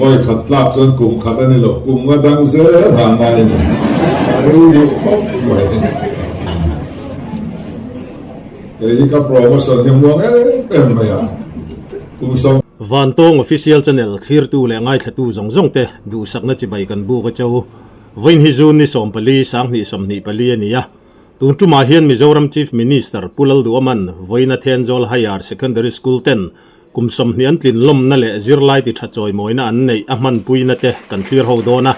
Vawi khat tlak chuan kum khat a ni lo, kum nga dang zel nghah ngai a ni. A rei duh khawp mai. Kei hi ka promotion hi muang em em mai a, kum sawm. Vantawng Official Channel thlirtu leh ngaithlatu zawng zawng te duhsakna chibai kan buk a cho. Vawiin hi June ni 14, 2024 a ni a. Tun tumah hian Mizoram Chief Minister Pu Lalduaman vawiina Thenzawl Higher Secondary School ten Kum 20 an tlin lawmna leh zirlai ti tha chawimawina an neih a hmanpuina te kan thlir ho dawn a.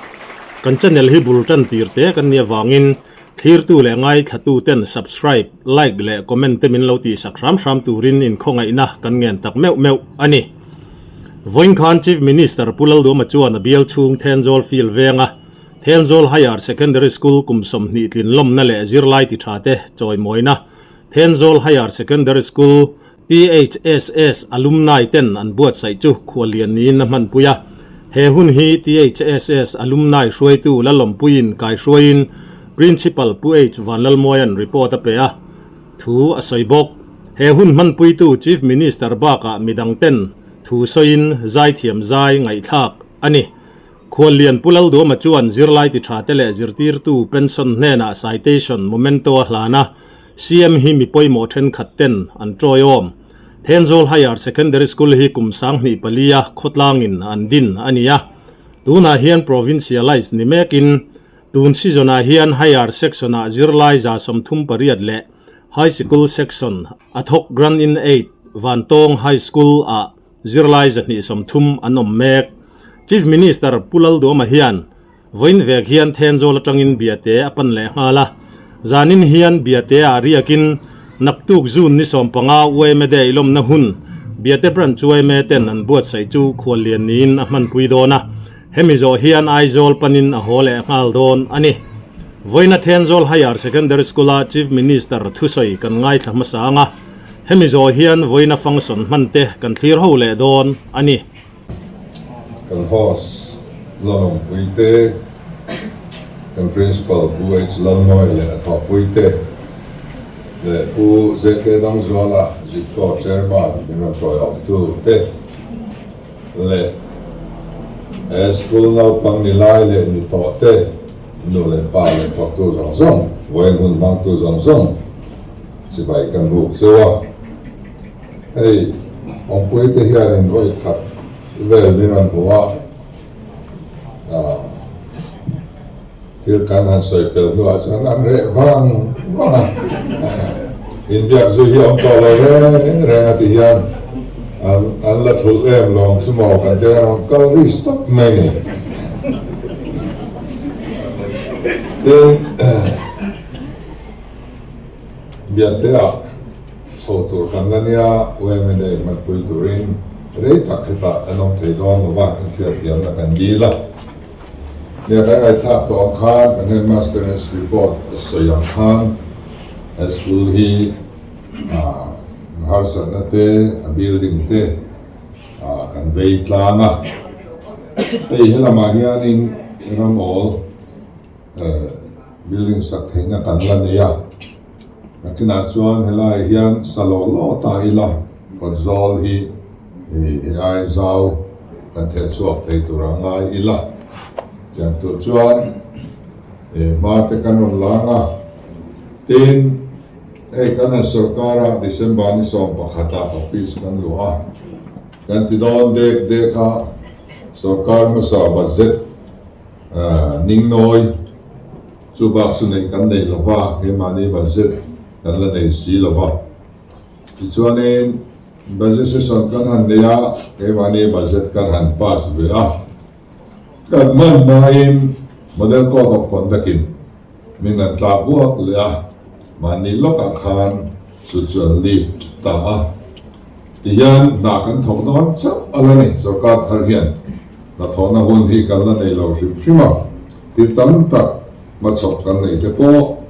Kan channel hi bul tan tir te kan nih avangin thlirtu leh ngaithlatu ten subscribe, like leh comment te min lo tihsak hram hram turin inkhawngaihna kan ngen tak meuh meuh a ni. Vawiin khan Chief Minister Pu Lalduama chuan a bial chhung Thenzawl Field venga Thenzawl Higher Secondary School kum 20 tlin lawmna leh zirlai ti tha te chawimawina Thenzawl Higher Secondary School THSS Alumni ten an buatsaih chu khuallian niin a hmanpui a. He hun hi THSS Alumni hruaitu Lalawmpuiin kaihruaiin Principal Pu H Vanlalmuaia'n report a pe a, thu a sawi bawk. He hun hmanpuitu Chief Minister bakah midang ten thu sawiin zaithiam zai ngaihthlak a ni. Khuallian Pu Lalduama chuan zirlai ti tha te leh zirtirtu pension hnenah citation memento a hlan a. CM hi mi pawimawh thenkhat ten an tawiawm. Thenzawl Higher Secondary School hi kum 2004 a khawtlangin an din a ni a. Tunah hian provincialise ni mekin tun season ah hian Higher Section ah zirlai 38 leh High Sikul Section a thawk Grand in Aid Vantawng High School ah zirlai 130 an awm mek. Chief Minister Pu Lalduama hian Vawiin vek hian Thenzawl atangin Biate a pan leh nghal a, zanin hian Biate ah riakin naktuk June ni 15 UMA Day lawmna hun Biate Branch UMA ten an buatsaih chu khuallian niin a hmanpui dawn a, hemi zawh hian Aizawl panin a haw leh nghal dawn a ni. Vawiina Thenzawl Higher Secondary School-a Chief Minister thusawi kan ngaithla hmasa ang a, hemi zawh hian vawiina function hman te kan thlir ho leh dawn a ni. Kan host Lalawmpui te, kan Principal Pu H Lalmawia leh a thawhpui te leh Pu ZK Dangzuala Zitkaw Chairman min rawn tawiawmtu te leh he school naupang ni lai leh ni tawh te, nu leh pa leh thawktu zawng zawng, vawiin hun hmangtu zawng zawng chibai kan buk cheu a. Hei, awmpuite hianin vawi khat vel min rawn hmu a, thil kan han sawi fel hnuah chuan an reh vang vang a, inbiak zui hi a awm tawh lo reng reng a ti hian an la thulh em lawng chu maw kan te rawn kal ri stop mai ni. Tin, Biatea. Chho tur kan la nia, UMNA hmanpui turin rei tak hetah kan awm thei dawn lo va, inhriatthiamna kan dil a. Nia kan ngaihthlak tawh ang khan kan headmaster's report a sawi ang khan he school hi harsatna te, a building te kan vei tlang a. Hei helamah hianin ram awl building sak theihna kan la nei a. Nakinah chuan helaiah hian sa law law ta ila kawtzawl hi ai zau kan theh chhuak thei tur a ngai ila. Tiang tur chuan hma te kan rawn lang a, tin hei kan han sorkara December ni 11 ah office kan luah a, kan ti dawn dek dek a, sorkar hmasa budget ningnawi. Chu bak chu neih kan nei lo va, keimahni budget kan la nei si lo va. Tichuanin budget session kan han nei a, keimahni budget kan han pass ve a. Kan hman hmain Model Code of Conduct-in min han tlak buak leh a, mahni lawkah khan chu chu an lift ta a. Tihian hna kan thawk dawn chauh a la ni, sorkar thar hian hnathawhna hun hi kan la nei lo hrim hrim a. Thil tam tak hmachhawp kan neih te pawh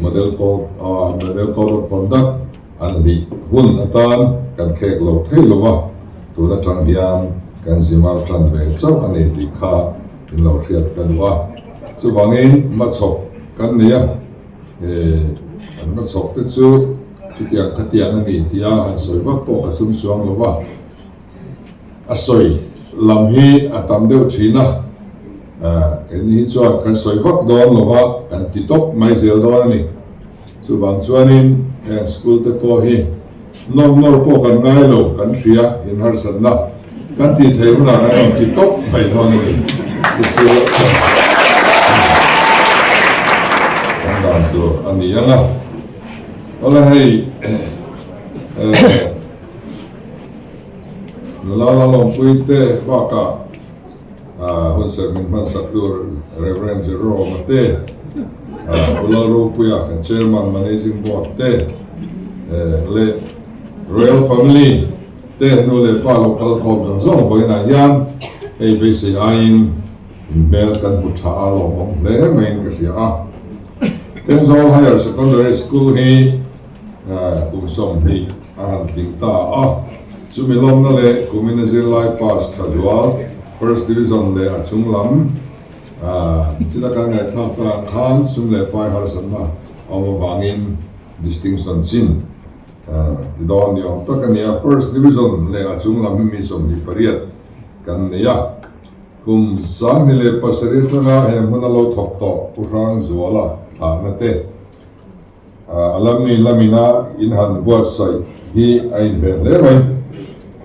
Model Code Model Code of Conduct an hlih hun atan kan khek lo thei lo va, tun atang hian kan zimar tan ve chauh a ni tih kha in lo hriat ka duh a. Chuvangin hmachhawp kan nei a, kan hmachhawp te chu chutiang khatiang a ni tia han sawi vak pawh ka tum chuang lo va, a sawi. lam hi a tam deuh thin a, keini hi chuan kan sawi vak dawn lo va, kan ti tawp mai zel dawn a ni. Chuvang chuanin heng school te pawh hi nawr nawr pawh kan ngai lo, kan hria in harsatna kan tih theih hunah kan rawn ti tawp mai dawn a ni. Chu chu kan dan tur a ni ang a. Awle hei nula la lawmpui te bakah Hun serh min hmansak tur Rev. Jerome-a te, Pu Lalropuia kan Chairman Managing Board te leh Royal Family te nu leh pa lo kal khawm zawng zawng vawiinah hian hei beisei aiin inhmel kan hmu tha a lawmawm hle maiin ka hria a. Thenzawl Higher Secondary School hi kum 20 a han tling ta a, chumi lawmna leh kumina zirlai pass tha zual First Division leh a chung lam chila kan ngaihthlak ta ang khan sum leh pai harsatna a awm avangin distinction chin ti dawn ni awm tak a ni a, First Division leh a chung lam hi mi 28 kan nei a, kum 2007 atanga he hmuna lo thawk tawh Pu Hrangzuala thlahna te. A lamni lamina in han buatsaih hi a inhmeh hle mai.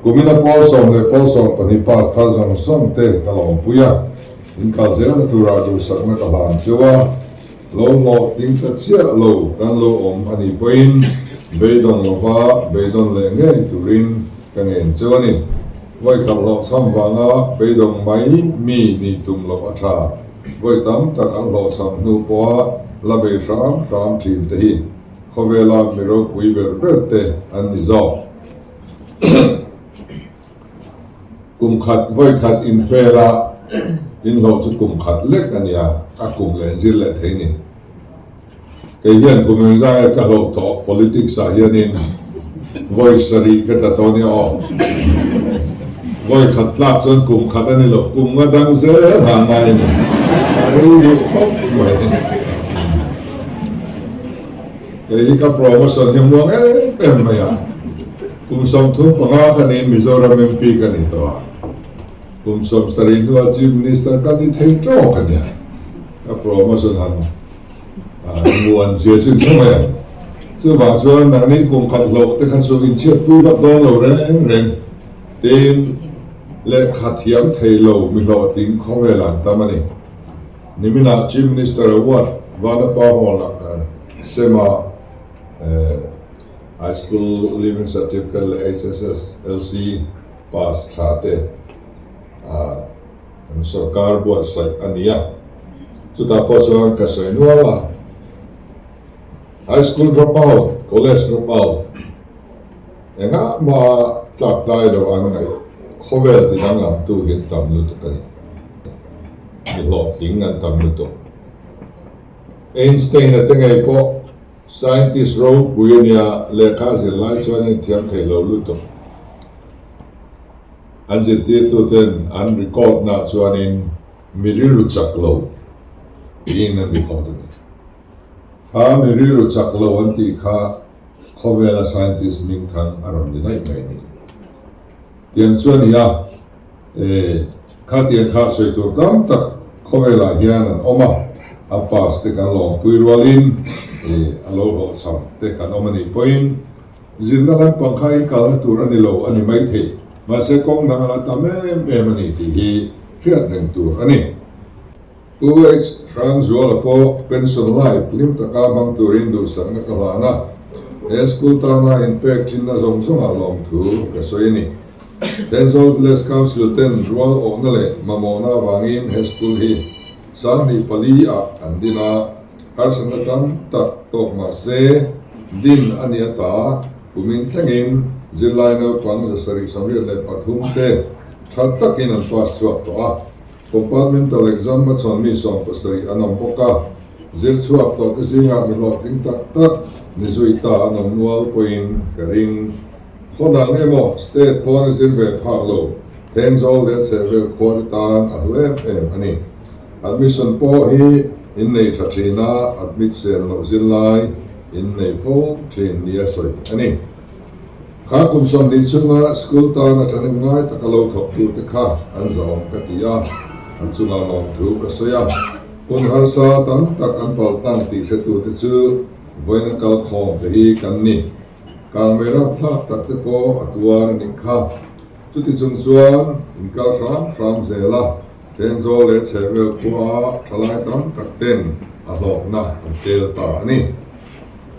Kumina pawl sawm leh pawl 12 pass thar zawng zawng te ka lawmpui a, in kal zelna turah duhsakna ka hlan cheu a, lo hlawhtling ta chiah lo kan lo awm a nih pawhin beidawng lova beidawn leh ngei turin ka ngen cheu a ni. Vawikhat hlawhchham vanga beidawng mai mi nih tum loh a tha. Vawi tam tak an hlawhchham hnu pawha la bei hram hram thin te hi khawvela mi ropui ber ber te an ni zawk. Kum khat vawi khat infail a, inhlawh chu kum khat lek a nia, a kum leh inzir leh thei ni. Kei hian kum engzai ka hlauh tawh politics ah hianin vawi sarih ka tla tawh nia aw. Vawi khat tlak chuan kum khat a ni lo, kum nga dang zel hna ngai a ni. A rei duh khawp mai. Kei hi ka promotion hi a muang em em mai a. Kum 35 ka niin Mizoram MP ka ni tawh a. Kum 70 hnuah Chief Minister ka ni thei tawk a nia. Ka promotion han muan zia chu inhre mai ang. Chuvang chuan nangni kum khat hlauh te kha chu inchhiatpui vak dawn lo reng reng. Tin, lehkha thiam thei lo mi hlawhtling khawvel an tam a ni. Niminah Chief Minister Award Vanapa Hall-ah sema High School Leaving Certificate leh HSSLC pass tha te An sorkar buatsaih a ni a, chutah pawh chuan ka sawi nual a, High School drop out, College drop out, engah mah tlak tlai lo an ngaih khawvel ti danglam tu hi an tam lutuk a ni. Mi hlawhtling an tam lutuk. Einstein-a te ngei pawh scientist ropui a nia, lehkha zirlai chuan a inthiam thei lo lutuk. An zirtirtuten an record nah chuanin mi rilru chak lo tiin an record a ni. Kha mi rilru chak lo an tih kha khawvela scientist hmingthang a rawn ni daih mai a ni. Tiang chu a ni a, e, khatiang kha sawi tur tam tak khawvelah hian an awm a, a pass te kan lawmpui rualin, e, a lo hlawhchham te kan awm a nih pawhin, Zirna lampang kha in kalna tur a ni lo a ni maithei, mahse kawng dang a la tam em em a ni tih hi hriat reng tur a ni. Pu H. Hrangzuala pawh pension life hlim taka hmang turin duhsakna ka hlan a, he school tana inpek thinna zawng zawngah lawmthu ka sawi a ni. Thenzawl Village Council ten rual awhna leh mamawhna avangin he school hi 2004 ah an din a, Harsatna tam tak tawk mah se, din a ni ata kumin thlengin zirlai naupang 783 te tha takin an pass chhuak tawh a. Compartmental exam hmachhawn mi 70 an awm bawk a, zir chhuak tawh te zingah mi hlawhtling tak tak ni zui ta an awm nual pawhin ka ring. Khaw dang emaw state pawn a zir ve phak lo, Thenzawl leh chhehvel khua te tan a hlu em em a ni. Admission pawh hi in nei tha thin a, admit sen loh zirlai in nei fo thin nia sawi a ni. Kha kum 20 chhunga school tana thahnem ngai taka lo thawktute kha an zahawm ka ti a, an chungah lawmthu ka sawi a. Hun harsa tam tak an paltlang tih hretute chu vawiina kal khawm te hi kan ni. Kangmei rapthlak tak te pawh a tuar a nih kha. Chuti chung chuan in kal hram hram zel a, Thenzawl leh chhehvel khua thalai tam tak ten a hlawkna an tel ta a ni.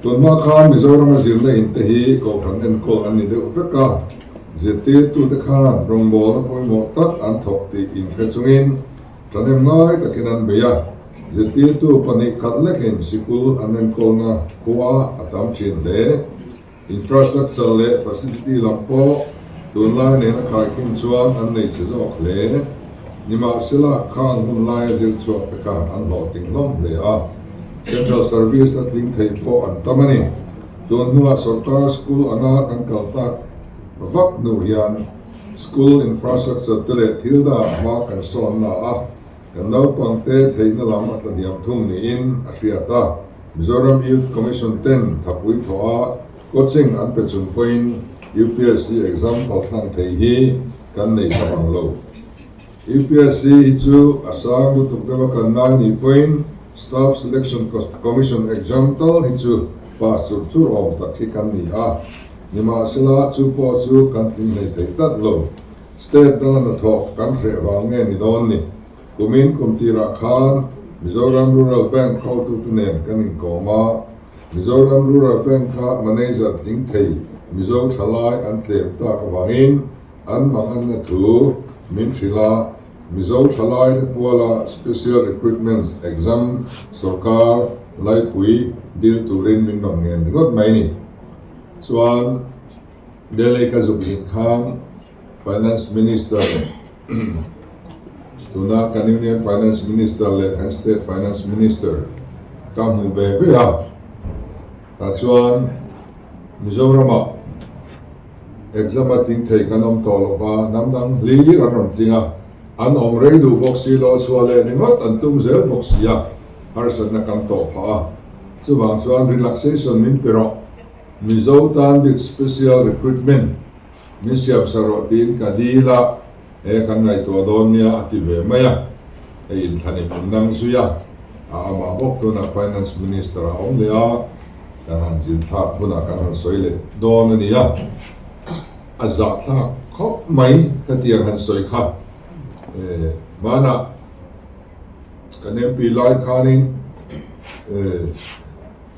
Tunhma khan Mizorama zirna in te hi Kohhran enkawl an ni deuh vek a, zirtirtute khan rawngbawlna pawimawh tak an thawk tih inhre chungin Thahnem ngai takin an bei a, zirtirtu 2 khat lekin sikul an enkawlna khua a tam thin hle. Infrastructure leh facility lam pawh tunlai nena khaikhin chuan an nei chhe zawk hle. Nimahsela, khang hun laia zir chhuak te kha an hlawhtling hlawm hle a, Central Service a tling thei pawh an tam a ni. Tun hnuah sorkar school anga kan kal tak vak hnu hian, School infrastructure te leh thil dangah hma kan sawn na a, kan naupang te theihna lam a tlahniam thung niin a hriat a. Mizoram Youth Commission ten thapui thawh a coaching an pe chung pawhin UPSC exam palthlang thei hi kan nei ta bang lo. UPSC hi chu a sang lutuk deuh a kan ngai nih pawhin Staff Selection Commission exam tal hi chu pass chur chur awm tak hi kan ni a. Nimahsela, chu pawh chu kan tling hlei thei tlat lo. State danga hnathawh kan hreh vang nge ni dawn ni? Kumin kum tirah khan Mizoram Rural Bank hotute nen kan inkawm a, Mizoram Rural Bank-a manager tling thei Mizo thalai an tlem tak avangin an manganna thu min hrilh a, Mizo thalaite puala Special Recruitment Exam sawrkar laipui dil turin min rawn ngen ringawt mai ni. Chuan Delhi ka zuk zin khan Finance Minister tuna kan Union Finance Minister leh kan State Finance Minister ka hmu ve ve a, tah chuan Mizoramah exam a tling thei kan awm tawh lo va, hnam dang hlir an rawn tling a, an awm rei duh bawk si lo, chhuah leh ringawt an tum zel bawk si a, harsatna kan tawh phah a. Chuvang chuan relaxation min pe rawh, Mizo tan bik special recruitment min siam sa rawh tiin ka dil a, he kan ngaihtuah dawn nia a ti ve mai a, hei inthlanin min dang zui a, a amah bawk tunah Finance Minister a awm leh a, kan han zin thlak hunah kan han sawi leh dawn a ni a, a zahthlak khawp mai ka tiang han sawi kha, hmanah. Kan MP lai khanin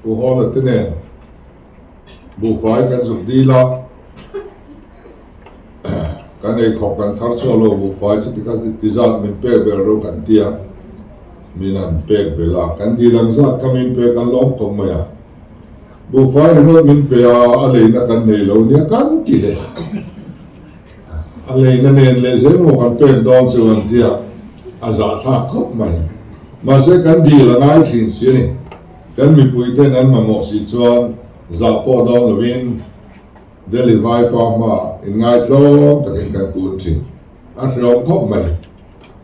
Pu Hawla te nen buhfai kan zuk dil a, kan eikhawp kan thar chhuah lo buhfai chu tikha ti zat min pek belh ro kan ti a, min an pek belh a, kan dil ang zat kha min pek an lawm khawp mai a, buhfai ringawt min pe a, a leina kan nei lo nia kan ti leh. A leina nen leh zel maw kan pek dawn chu an ti a, a zahthlak khawp mai. Mahse kan dil a ngai thin si a ni. Kan mipui ten an mamawh si chuan zah pawh dawn lovin Delhi vaipa hmaah inngaitlawm takin kan kun thin. A hreawm khawp mai.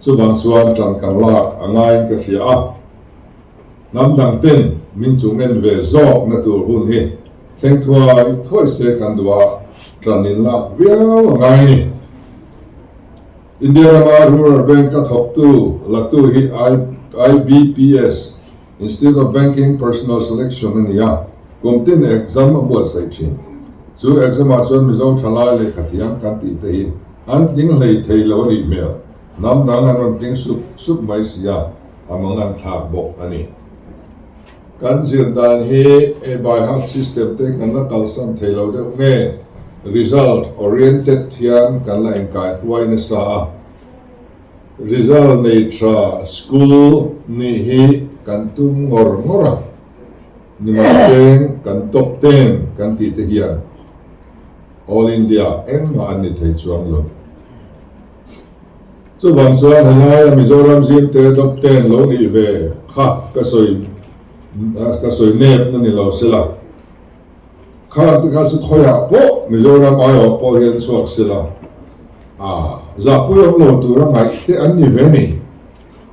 Chuvang chuan tan kan lak a ngaiin ka hria a. Hnam dang ten min chung en ve zawk na tur hun hi thleng thuai thuai se kan duh a, tan in lak viau a ngai a ni. India rama Rural Bank a thawktu latu hi IBPS, Institute of Banking Personnel Selection, a ni a, kum tin exam a buatsaih thin. Chu exam ah chuan Mizo thalai lehkha thiam kan tih te hi an tling hlei thei lo a nih hmel. Hnam dang an rawn tling sup sup mai si a. A mangan thlak bawk a ni. Kan zir dan hi e by heart system te kan la kalsan thei lo deuh nge result oriented hian kan la inkai huai nasa a. Result nei tha school nih hi kan tum ngawr ngawr a, nimahseng kan top ten kan tih te hian All India engmah an ni thei chuang lo. Chuvang chuan helaia Mizoram zimte top ten lo nih ve kha ka sawi ka sawi nep na ni lo sela. Khang te kha chu khawiah pawh Mizoram aiawh pawh hian chhuak sela a zahpui awm lo tura ngaih te an ni ve ni.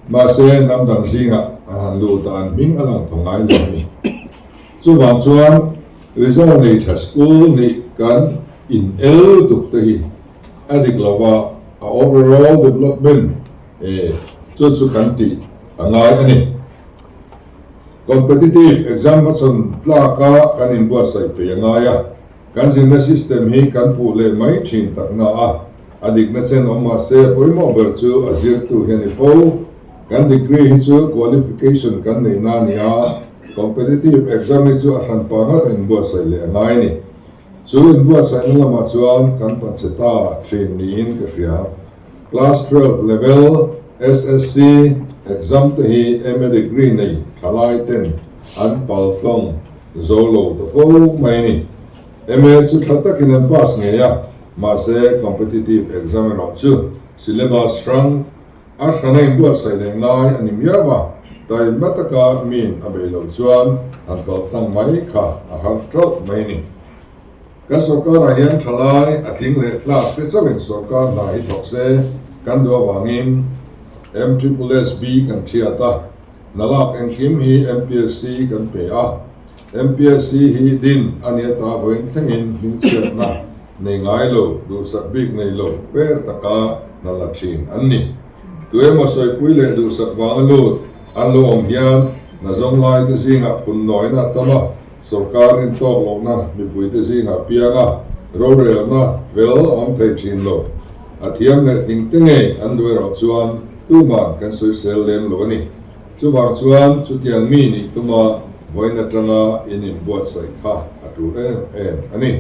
Mahse hnam dang zingah a han lut a an hming a lang tho ngai lo a ni. Chuvang chuan result nei tha school nih kan. in el lutuk te hi a dik lo va, a overall development chu chu kan tih a ngai a ni. Competitive exam hmachhawn tlaka kan inbuatsaih peih a ngai a, kan zirna system hi kan puh leh mai thin takna a, a dikna chen awm mah se a pawimawh ber chu a zirtu hi a ni fo. Kan degree hi chu qualification kan neihna a ni a, competitive exam hi chu a hran pah ngat a inbuatsaih leh a ngai a ni. Chu inbuatsaihna lamah chuan kan pachhe ta thin niin ka hria. Class 12 level SSC exam te hi MA degree nei thalai ten an pal tlawng zo lo ta fo mai a ni. MA chu tha takin an pass ngei a, mahse competitive exam erawh chu syllabus hrang a hrana inbuatsaih leh ngai a ni miau a, taima taka miin a bei loh chuan han pal tlang mai kha a har tawlh mai a ni. Kan sorkarah hian thalai a tling leh tlak te chauhin sorkar hna hi thawk se kan duh avangin MSSB kan thiat a, hna lak engkim hi MPSC kan pe a, MPSC hi din a nia ta vawiin thlengin hmingchhiatna nei ngai lo, duhsak bik nei lo fair taka hna la thin an ni. Tu emaw sawipui leh duhsak vanga lut an lo awm hian hna zawng lai te zingah phunnawiin a tam a, Sorkar intawk lohna mipuite zingah pianga rorelna fel a awm thei thin lo. A thiam leh tling te ngei an duh erawh chuan tuman kan sawisel lem lo a ni. Chuvang chuan chutiang mi nih tuma vawiin atanga in inbuatsaih kha a tul em em a ni.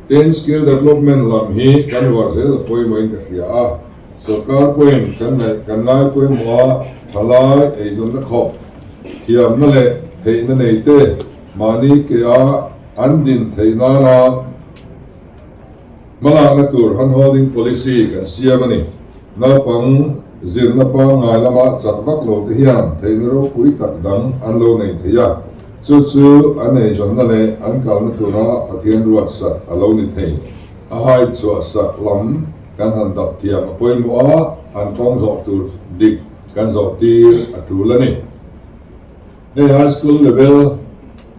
Tin, skill development lam hi kan uar zel a pawimawhin ka hria a, sorkar pawhin kan ngaih kan ngai pawimawh a, thalai eizawnna khawp thiamna leh theihna neite mahni kea an din theih nana hmalakna tur handholding policy kan siam a ni. Naupang zirna pangngai lama chak vak lo te hian theihna ropui tak dang an lo nei thei a, chu chu an eizawnna leh an kalna tura Pathian ruatsak a lo ni thei. A hai chhuahsak lam kan han dap thiam a pawimawh a, an kawng zawh tur dik kan zawh tir a tul a ni. Hei high school level,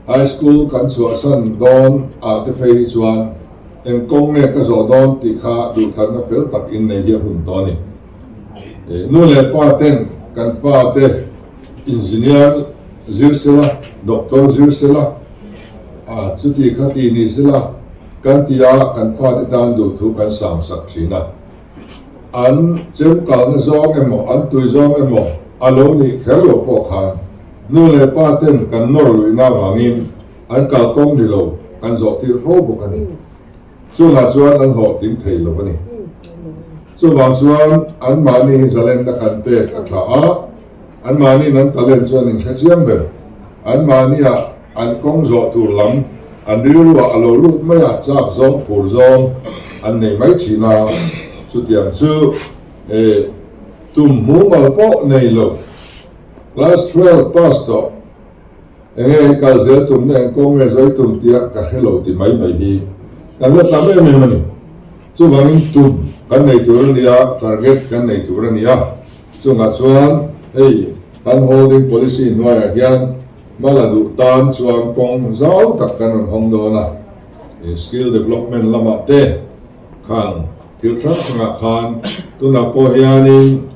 high school kan chhuahsan dawn ah te phei hi chuan eng kawng nge ka zawh dawn tih kha duhthlanna fel tak in nei hi a hun tawh a ni. Nu leh pa ten kan fa te engineer zir sela, doctor zir sela, a chuti kha ti ni sela kan ti a kan fa te tan duhthu kan sam sak thin a. An chem kalna zawng emaw, an tui zawng emaw a lo nih kher lo pawh khan nu leh pa ten kan nawr luihna avangin an kalkawng ni lo kan zawh tir fo bawk a ni. Chungah chuan an hlawhtling thei lo a ni. Chuvang chuan anmahni hi zalenna kan pek a tha a, Anmahniin an talent chu an inhre chiang ber. Anmahnia an kawng zawh tur lam an rilruah a lo lut mai a, chak zawng phur zawng an nei mai thin a. Chutiang chu tum mumal pawh nei lo. Class 12 pass tawh enge i kal zel tumna eng kawng nge zai tum tia ka hre lo ti mai mai hi kan la tam em em a ni. Chuvangin tum kan nei tur a ni a, target kan nei tur a ni a. Chungah chuan hei kan holding policy hnuaiah hian hma la duh tan chuan kawng zau tak kan rawn hawng dawn a, skill development lamah te khang thil hrang hrangah khan tunah pawh hianin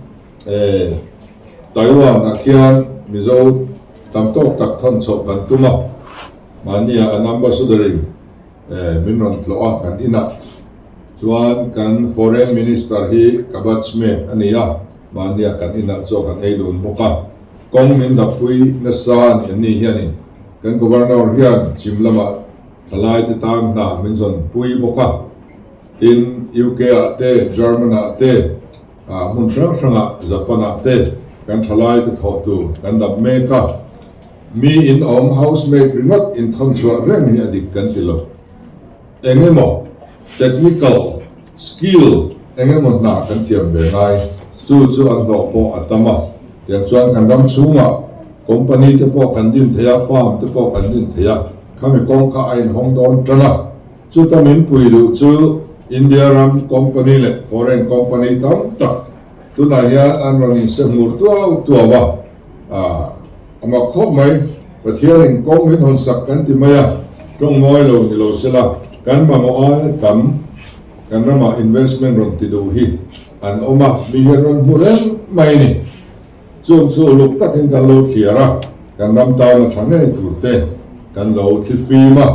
Taiwan ah khian Mizo tam tawk tak thawn chhoh kan tum a, mahnia an ambassador in min rawn tlawh a kan inah. Chuan kan Foreign Minister hi ka batchmate a ni a, mahnia kan inah chaw kan ei dun bawk a, kawng min dappui nasa a ni anni hianin kan Governor hian chhim lamah thalai te tan hna min zawn pui bawk a, tin UK ah te, German ah te, hmun hrang hrangah Japan ah te kan thalai te thawh tur kan dap mek a, mi in awm housemaid ringawt inthawn chhuah reng hi a dik kan ti lo. Eng emaw technical skill eng emaw hna kan thiam ve ngai, chu chu an hlawh pawh a tam a, tiang chuan kan ram chhungah company te pawh kan din thei a, farm te pawh kan din thei a, khami kawng kha a inhawng dawn tan a, chuta min pui duh chu India ram company leh foreign company tam tak tunah hian an rawn insehmur tuau tuau a, A mak khawp mai, Pathianin kawng min hawn sak kan ti mai a, tawng mawi lo ni lo sela. Kan mamawh aia tam kan ramah investment rawn ti duh hi an awm a, mi hian rawn hmu reng mai a ni. Chung chu uluk takin kan lo thliar a, kan ram tana tha ngei tur te kan lo thli fim a,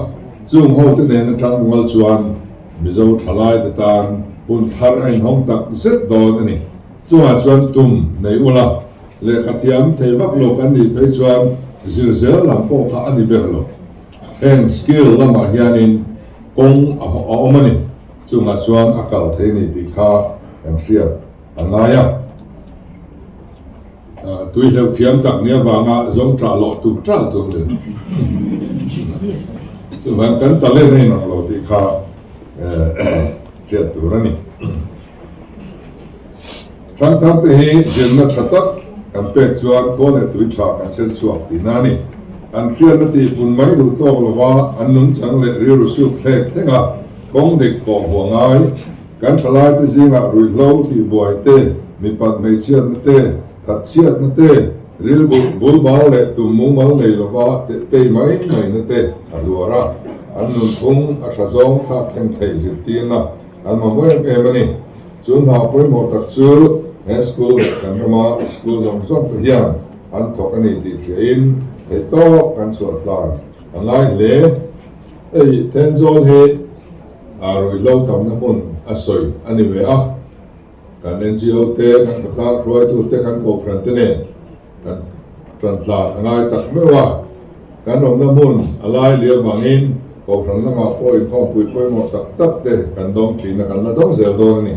chung ho te nen atang rual chuan Mizo thalai te tan hun thar a inhawng tak zet dawn a ni. Chungah chuan tum nei ula, lehkha thiam thei vak lo kan nih phei chuan zir zel lam pawh kha a ni ber lo. Heng skill lamah hianin kawng a awm a ni. Chungah chuan a kal thei a ni tih kha kan hriat a ngai a. Tui hleuh thiam tak ni avanga zawng ṭah loh tum ṭalh tur ni lo. Chuvang kan talent a inang lo tih kha hriat tur a ni. Ṭhangthar te hi zirna ṭha tak kan pek chuan khua leh tui ṭha kan sen chhuak tihna a ni. An hriatna tihpun mai duh tawk lova an nungchang leh rilru suk thlek thleng a, kawng dik pawh hmuh a ngai. Kan ṭhalaite zingah ruihhlo tihbuai te, mipat hmeichhiatna te, thatchhiatna te, rilbu bulbal leh tum mumal nei lova tei mai maina te a hluar a, an nunphung a ṭha zawng thlak thleng thei zirtirna an mamawh em em a ni. Chu hna pawimawh tak chu he school leh kan rama school zawng zawng te hian an thawk a ni tih hriain theihtawp kan chhuah tlan a ngai hle. Hei Thenzawl hi a ruihhlo tamna hmun a sawi a ni ve a, kan NGO te, kan khawtlang hruaitu te, kan kohhran te nen kan tan tlan a ngai tak meuh a, kan awmna hmun a lai leh avangin kohhran lamah pawh inkhawmpui pawimawh tak tak te kan dawng thin a, kan la dawng zel dawn a ni.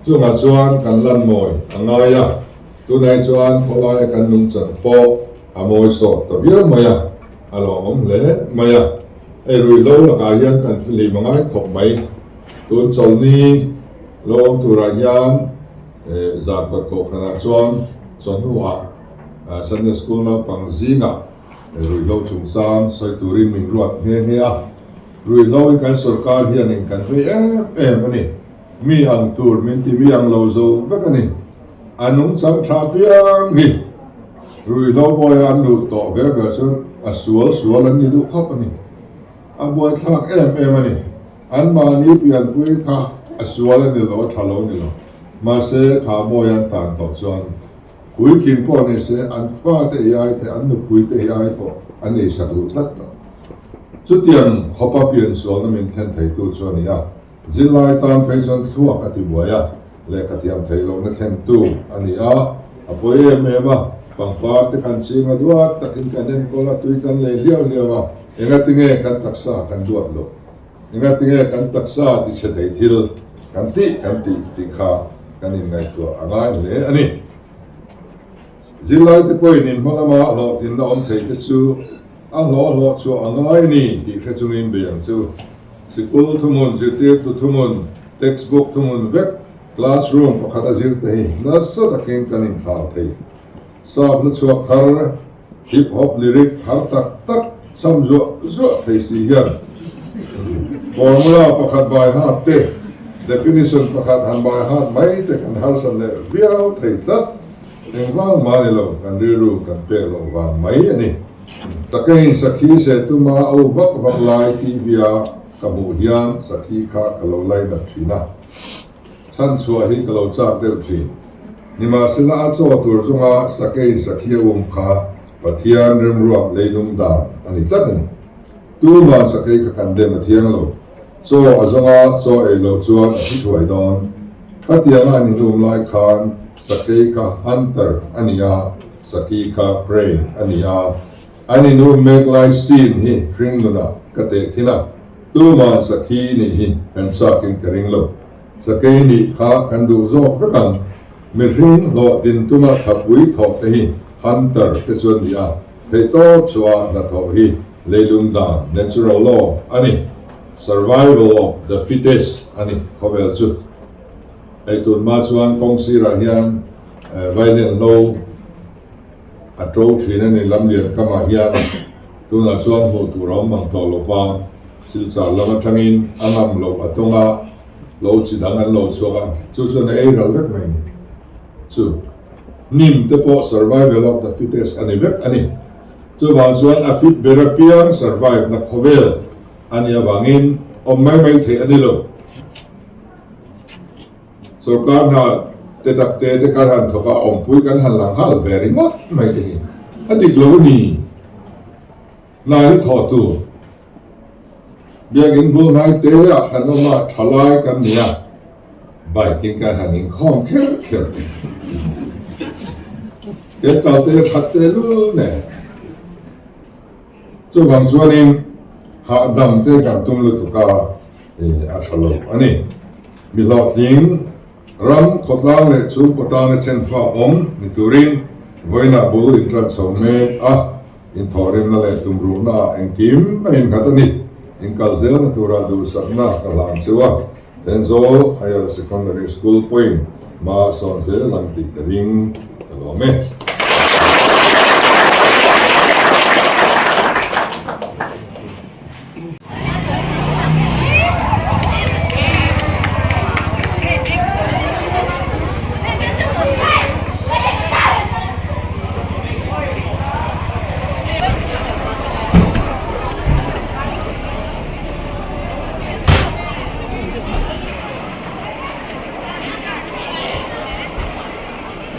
Chungah chuan kan lan mawi a ngai a, tunah hi chuan khawlaia kan nungchan pawh a mawi sawt ta viau mai a, a lawmawm hle mai a. Hei ruihhlo lakah hian kan fihlim a ngai khawp mai. Tun chawlhni lo awm turah hian Zarkawt Kohhranah chuan chawhnuah Sunday School naupang zingah ruihhlo chungchang sawi turin min ruat nghe nghe a. Ruihhlo hi kan sorkar hianin kan vei em em a ni. Mi ang tur min ti mi ang lo zo vek a ni. A nungchang tha piang hi ruihhlo bawia an luh tawh ve ve chuan a sual sual an ni duh khawp a ni. A buaithlak em em a ni. Anmahni pianpui kha a sual a ni lo, a tha lo a ni lo. Mahse, kha bawia an tan tawh chuan puitling pawh ni se an fate ei ai te, an nupui te ei ai pawh an eisak duh tlat tawh. Chutiang khawpa piansualna min thlen theitu chu a ni a. Zirlai tan phei chuan thluak a ti buai a, lehkha thiam theih lohna thlentu a ni a, a pawi em em a, pangpar te kan ching a duat takin kan enkawl a, tui kan lei hliau hliau a, engatinge kan taksa kan duat loh? Engatinge kan taksa ti chhe thei thil kan tih kan tih tih kha kan inngaihtuah a ngai hle a ni. Zirlaite pawhin in hma lama hlawhtlinna awm thei te chu a hlawh hlawh chhuah a ngai a ni tih hre chungin bei ang chu. Sikul thuhmun, zirtirtu thuhmun, textbook thuhmun vek classroom pakhat a zir te hi nasa takin kan inthlau thei. Sap hla chhuak thar, hip hop lyric har tak tak cham zuah zuah thei si hian formula pakhat by heart te, definition pakhat han by heart mai te kan harsa leh viau thei tlat. Engvang mah ni lo, kan rilru kan pek loh vang mai a ni. Takein sakhi se tuma a u vak vak lai TV a ka hmuh hian sakhi kha ka lo lainat thin a, chhanchhuah hi ka lo chak deuh thin. Nimahsela a chaw tur zunga sakein sakhi a um kha Pathian remruak leilung dan a ni tlat a ni. Tuman sakei kha kan dem a thiang lo. Chaw a zawnga chaw ei loh chuan a thi thuai dawn. Khatianga an inum lai khan sakei kha hunter a ni a, saki kha prey a ni a. An inum mek lai scene hi hring nunah ka tehkhin a, tuman sakhi nih hi kan chakin ka ring lo. Sakei nih kha kan duh zawk vek ang. Mihring hlawhtlin tuma thapui thawh te hi hunter te chu an ni a, theihtawp chhuah hnathawh hi leilung dan, natural law, a ni. Survival of the fittest a ni khawvel chu. Hei tun hma chuan kawng sirah hian violin hlo a to thin a ni lamlian kamah hian tunah chuan hmuh tur a awm ang tawh lo va, Silchar lam atangin a ngam loh a tawng a, lo chi dang an lo chhuak a, chu chuan a ei ral vek mai a ni. Chu hnim te pawh survival of the fittest a ni vek a ni. Chuvang chuan a fit ber apiang survive na khawvel a nih avangin. awm mai mai theih a ni lo. Sorkar hna te tak te te kan han thawk a, awmpui kan han lang nghal ve ringawt mai te hi a dik lo a ni. Hna hi thawh tur biakinn bul hnai te ah kan awm a, thalai kan ni a, bike in kan han inkhawm kher kher te ke kal te that te lul nen. Chuvang chuanin hahdam te kan tum lutuk a, a tha lo a ni. Mi hlawhtling ram khawtlang leh chhungkaw tana chenfak awm ni turin vawiinah bul intan chho mek a, inthawhrimna leh tumruhna ah engkim a innghat a ni. Inkal zelna turah duhsakna ka hlan cheu a, Thenzawl Higher Secondary School pawhin hma sawn zel ang tih ka ring ka lawm e.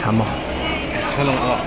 Tha maw? Tha lo aw.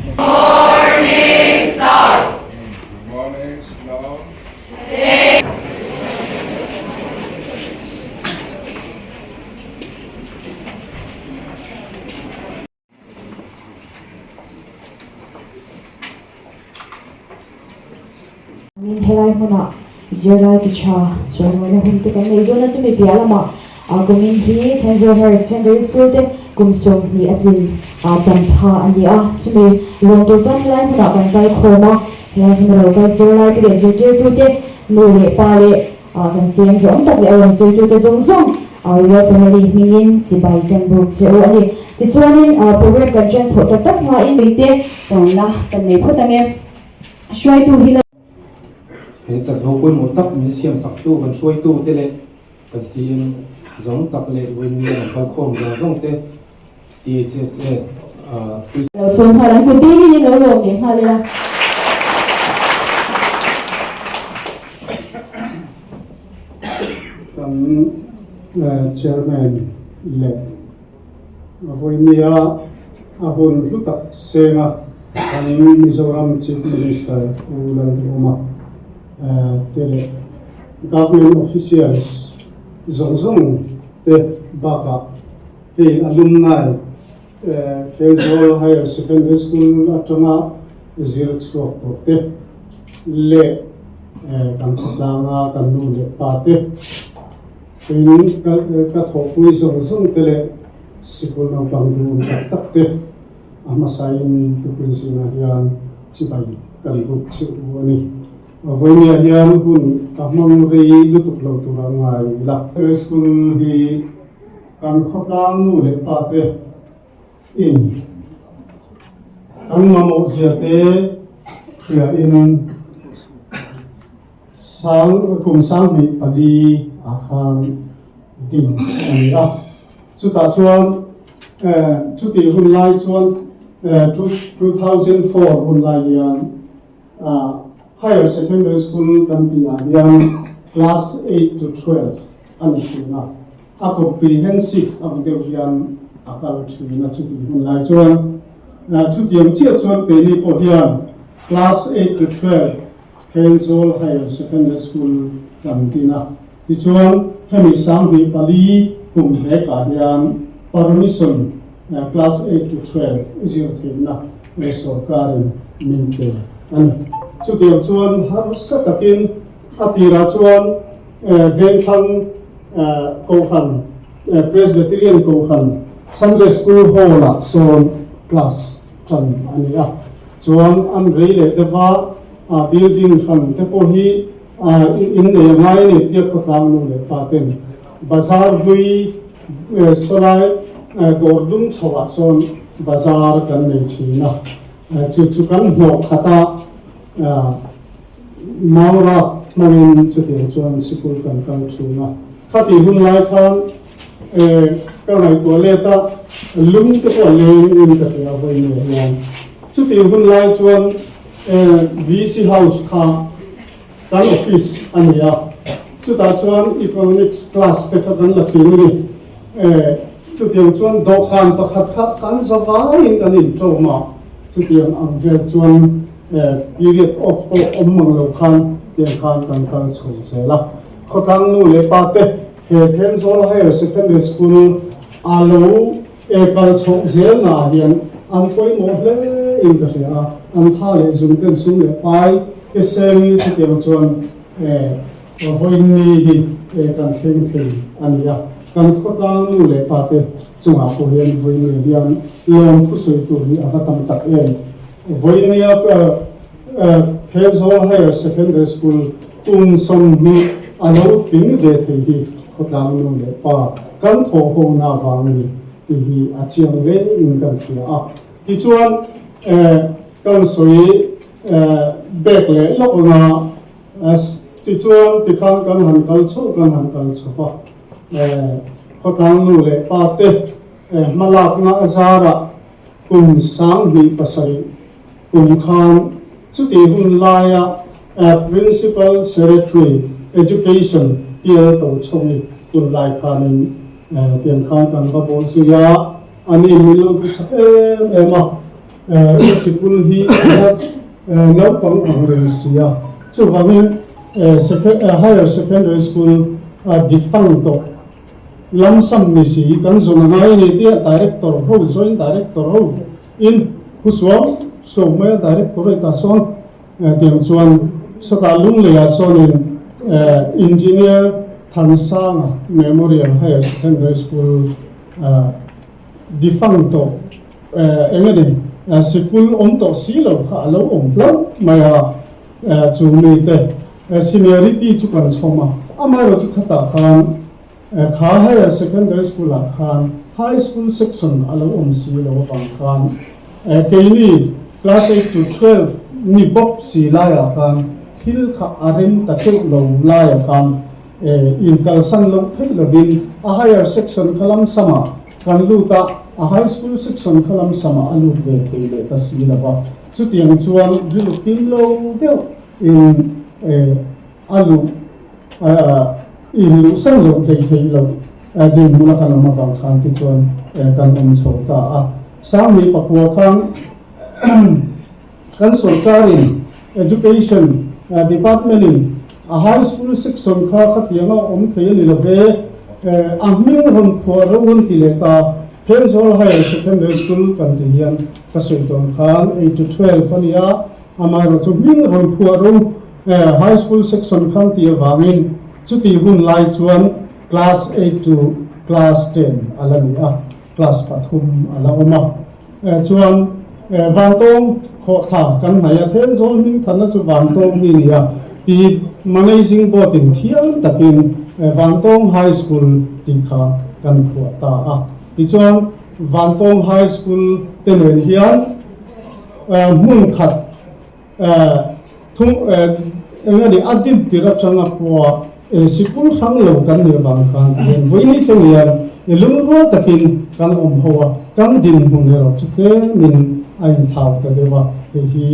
Good morning, Shalom. Min helai hmunah zirlai ti tha chuanmawina hun te kan nei dawn a, chumi piah lamah kumin hi Thenzawl Higher Secondary School te kum 20 a tlin champha a ni a, chumi lawm tur chuan helai hmunah kan kal khawm a, helai hmuna lo kal zirlai te leh zirtirtu te nu leh pa leh kan siam zawng tak leh a rawn zuitute zawng zawng Royal Family hmingin chibai kan buk che u a ni. Tichuanin program kan ṭan chhoh tak tak hmain mite tawnna kan nei phawt ang e. Hruaitu hi lo. He chanvo pawimawh tak min siamsaktu kan hruaitute leh kan CM zawng tak leh Wayne an kalkhawm zawng zawng te THSS Christ. Lo sawn nghal ang kut ding in lo lawm leh nghal ila. Kan Chairman leh vawinia a hun hlu tak senga kan Mizoram Chief Minister Pu Lalduhoma te leh Government Officials zawng zawng te bakah Hei alumni Thenzawl Higher Secondary School atanga zir chhuak tawh te leh kan khawtlanga kan nu leh pa te tin ka thawhpui zawng zawng te leh sikul naupang duhawm tak tak te a hmasain tukin zingah hian chibai kan buk cheu a ni. Vawinia hian hun ka hmang rei lutuk lo tura ngai ila. School hi Kan khawtlang nu leh pa te in kan mamawh zia te hria in sang kum 2004 ah khan ding a ni a. Chutah chuan chutih hun lai chuan 2004 hun lai hian Higher Secondary School kan tih ah hian Class 8 to 12 a ni thin a, a comprehensive ang deuh hian a kal thin a chutih hun lai chuan. Chutiang chiah chuan keini pawh hian Class 8 to 12 Thenzawl Higher Secondary School kan din a, tichuan hemi 2004 kum vekah hian permission Class 8 to 12 zir theihna Sorkarin min pe a ni. Chutiang chuan harsa takin a tirah chuan Vengthlang Kohhran, Presbyterian Kohhran Sunday School Hall-ah sawn class tan a ni a. Chuan an rei leh deuh a, building hran te pawh hi innei a ngai a ni tia khawtlang nu leh pa ten bazar hlui sawlai dawr dum chhoah sawn bazar kan nei thin a, chu chu kan hnawh khat a, Maura hmangin chutiang chuan sikul kan kal thin a. Khatih hun lai khan ka ngaihtuah let a, lung te pawh a leng in ka ti a vawi nge hian. Chutih hun lai chuan VC House kha kan office a ni a, chutah chuan Economics class te kha kan la thin a ni. Chutiang chuan dawhkan pakhat kha kan za vaiin kan inṭawm a, chutiang ang vel chuan period off pawh awm mang lo khan tiang khan kan kal chho zel a. Khawtlang nu leh pa te he Thenzawl Higher Secondary School a lo kal chhoh zel naah hian an pawimawh hle in ka hria a, an tha leh zum ten sum leh pai te sengin chutiang chuan vawiin hi kan thleng thei a ni a. Kan khawtlang nu leh pa te chungah pawh hian vawiin hian lawm thusawi tur hi a va tam tak em. Vawinia Thenzawl Higher Secondary School kum 20 a lo tling ve thei hi khawtlang nu leh pa kan thawh ho na vang a ni tih hi a chiang hle in kan hria a. Tichuan kan sawi bek leh lawk anga tichuan tikhan kan han kal chho kan han kal chho va, khawtlang nu leh pa te hmalakna a zarah Kum 2007 kum khan chutih hun laia Principal Secretary, Education, PL Tochhawng-i hun lai khanin tiang khan kan va bawl zui a, ani min lo duhsak em em a, i sikul hi a naupang ang reng si a, chuvangin Higher Secondary School a defunct tawh. Lam sam ni si kan zawn a ngai a ni tia director ho joint director ho in thu suau suau mai a directorate ah sawn tiang chuan sawtah Lunglei ah sawnin Engineer Thansanga Memorial Higher Secondary School defunct tawh eng a ni sikul awm tawh si lo kha a lo awm hlauh mai a chu mite Seniority chu kan chhawm a, amaherawhchu khatah khan kha Higher Secondary School ah khan High School section a lo awm si lo avang khan keini Class 8 to 12 ni bawk si laiah khan thil kha a rem ta teuh lo laiah khan inkalsan loh theih lovin a Higher section kha lam samah kan lut a, a High School section kha lam samah a lut ve thei leh ta si lova, chutiang chuan rilru kim lo deuh In a luh in luh san loh hlei theih loh dinhmun a kan awm avang khan tichuan kan awm chho ta a. 2009 khan kan sorkarin Education Department in a High School section kha khatiang a awm thei a ni lo ve, a hming rawn phuah reuh an ti leh ta. Thenzawl Higher Secondary School kan tih hian ka sawi tawn khan 8 to 12 a ni a. Amaherawhchu hming rawn phuah ro High School section khan tih avangin chutih hun lai chuan Class 8 to Class 10 a la ni a, Class pathum a la awm a. Chuan Vantawng khawhthla kan hnaih a, Thenzawl hming thanna chu Vantawng hi a ni a, tih Managing Board in thiam takin Vantawng High School tih kha kan phuah ta a. Tichuan. Vantawng High School te nen hian hmun khat thung eng a ni a din tir atanga pawha sikul hrang lo kan nih avang khan tihian vawiini thleng hian lungrual takin kan awm ho a, kan dinhmun erawh chu tlemin a inthlau ta deuh a, hei hi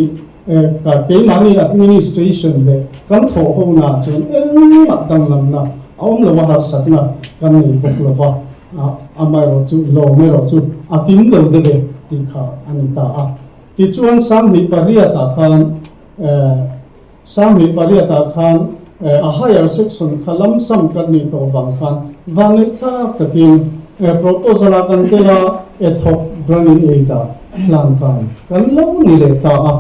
ka keimahni administration leh kan thawh hona chuan engmah danglamna a awm lo a, harsatna kan nei bawk lo va, amaherawh chu lawm erawh chu a kim lo deuh e tih kha a ni ta a. Tichuan 1800 khan 1800 khan a higher section kha lam sam kan nih tawh vang khan vanneihthlak takin proposal ah kan tel a, e thawk brangin aid ah hlan kai kan lo ni leh ta a.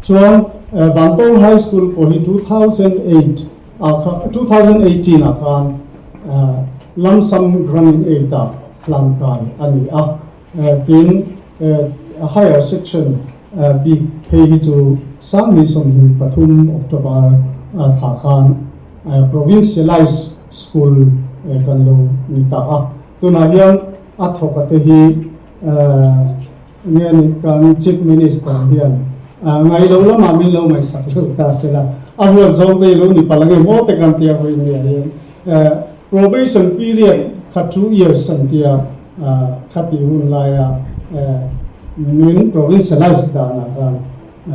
Chuan Vantawng High School pawh hi 2008 ah kha 2018 ah khan lam sam brangin aid ah hlan kai a ni a. Tin, higher section bik phei hi chu 2023 October thla khan provincialized school kan lo ni ta a. Tunah hian a thawk a te hi nge ni kan Chief Minister hian ngaih lo lamah min lo ngaihsak lo ta sela, a huat zawng te hi lo ni palh ange maw te kan tia vawiin ni ah hian probation period kha 2 years an tia. Khati hun laia min provincialize danah khan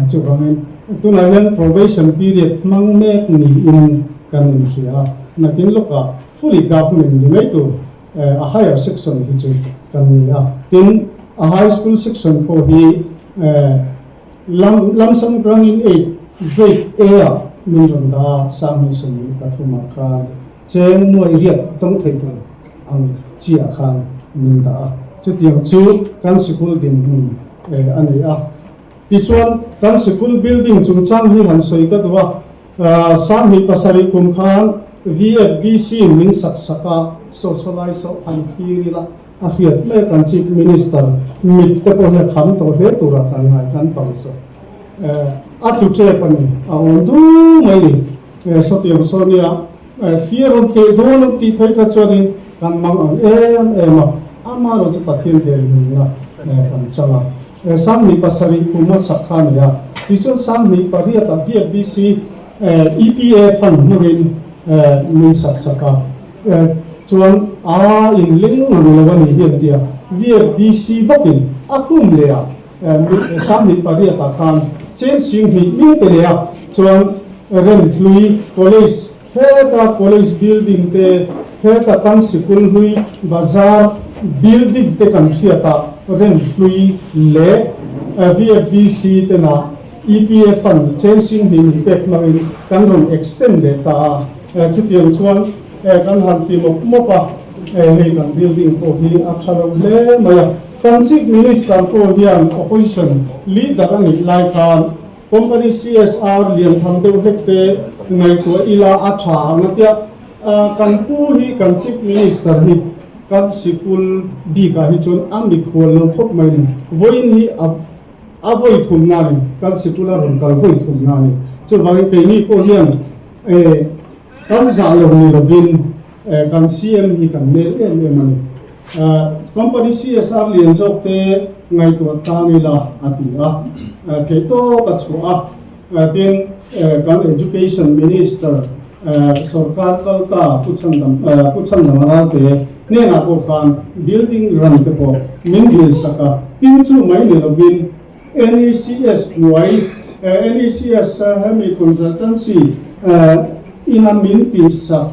chuvangin tunah hian probation period hmang mek niin kan inhria a, nakin lawkah fully government ni mai tur a higher section hi chu kan ni a. Tin, a high school section pawh hi lam lamsam grangin eight grade A ah min rawn dah a, 2023 ah khan cheng nuai riat dawng thei tur ang chiah khan min dah a, chutiang chu kan sikul dinhmun a ni a. Tichuan, kan sikul building chungchang hi han sawi ka duh a, 27 kum khan VFDC in min sak sak a, sawhsawlai sawh han thlir ila a hriat mai a, kan Chief Minister mit te pawh hi a kham tawh hle tura kan ngai kan bang zawk. A tlu tep a ni, a awm du mai ni. Sawtiang saw nia Thli a rawn tleh dawn ang tih phei kha chuanin kan mang ang em em a, amaherawh chu Pathian venhimna kan chang a. 27 kum a sak kha a ni a, tichuan 28 ah VFDC EPA fund hmangin min sak sak a, chuan a inling ang lo a ni hi an ti a, VFDC bawkin a kum leh ah 1800 ah khan cheng 20,000 min pe leh a, chuan Remhlui College, heta College building te, heta kan sikul hlui bazar building te kan hriat a, Remhlui leh VFDC tena EPA fund cheng 20,000 min pek hmangin kan rawn extend leh ta a, chutiang chuan kan han ti mawp mawp a, hei kan building pawh hi a tha lo hle mai a. Kan Chief Minister pawh hian Opposition Leader a nih lai khan Company CSR lian tham deuh hlek te ngaihtuah ila a tha ang a tia, kan pu hi kan Chief Minister hi kan sikul bikah hi chuan a mikhual lo khawp mai ni. Vawiin hi a a vawi thum na ni, kan sikul a rawn kal vawi thum na ni. Chuvangin keini pawh hian kan zah lo ni lovin kan CM hi kan nel em em a ni. Company CSR lian zawk te ngaihtuah tlang ila a ti a, theihtawp a chhuah a. Tin, kan Education Minister sorkar kal ta Pu Chhandam Pu Chhandam Ralte hnenah pawh khan building run te pawh min dil sak a. Tin chu mai ni lovin NECS hnuai NECS hemi consultancy ina min tih sak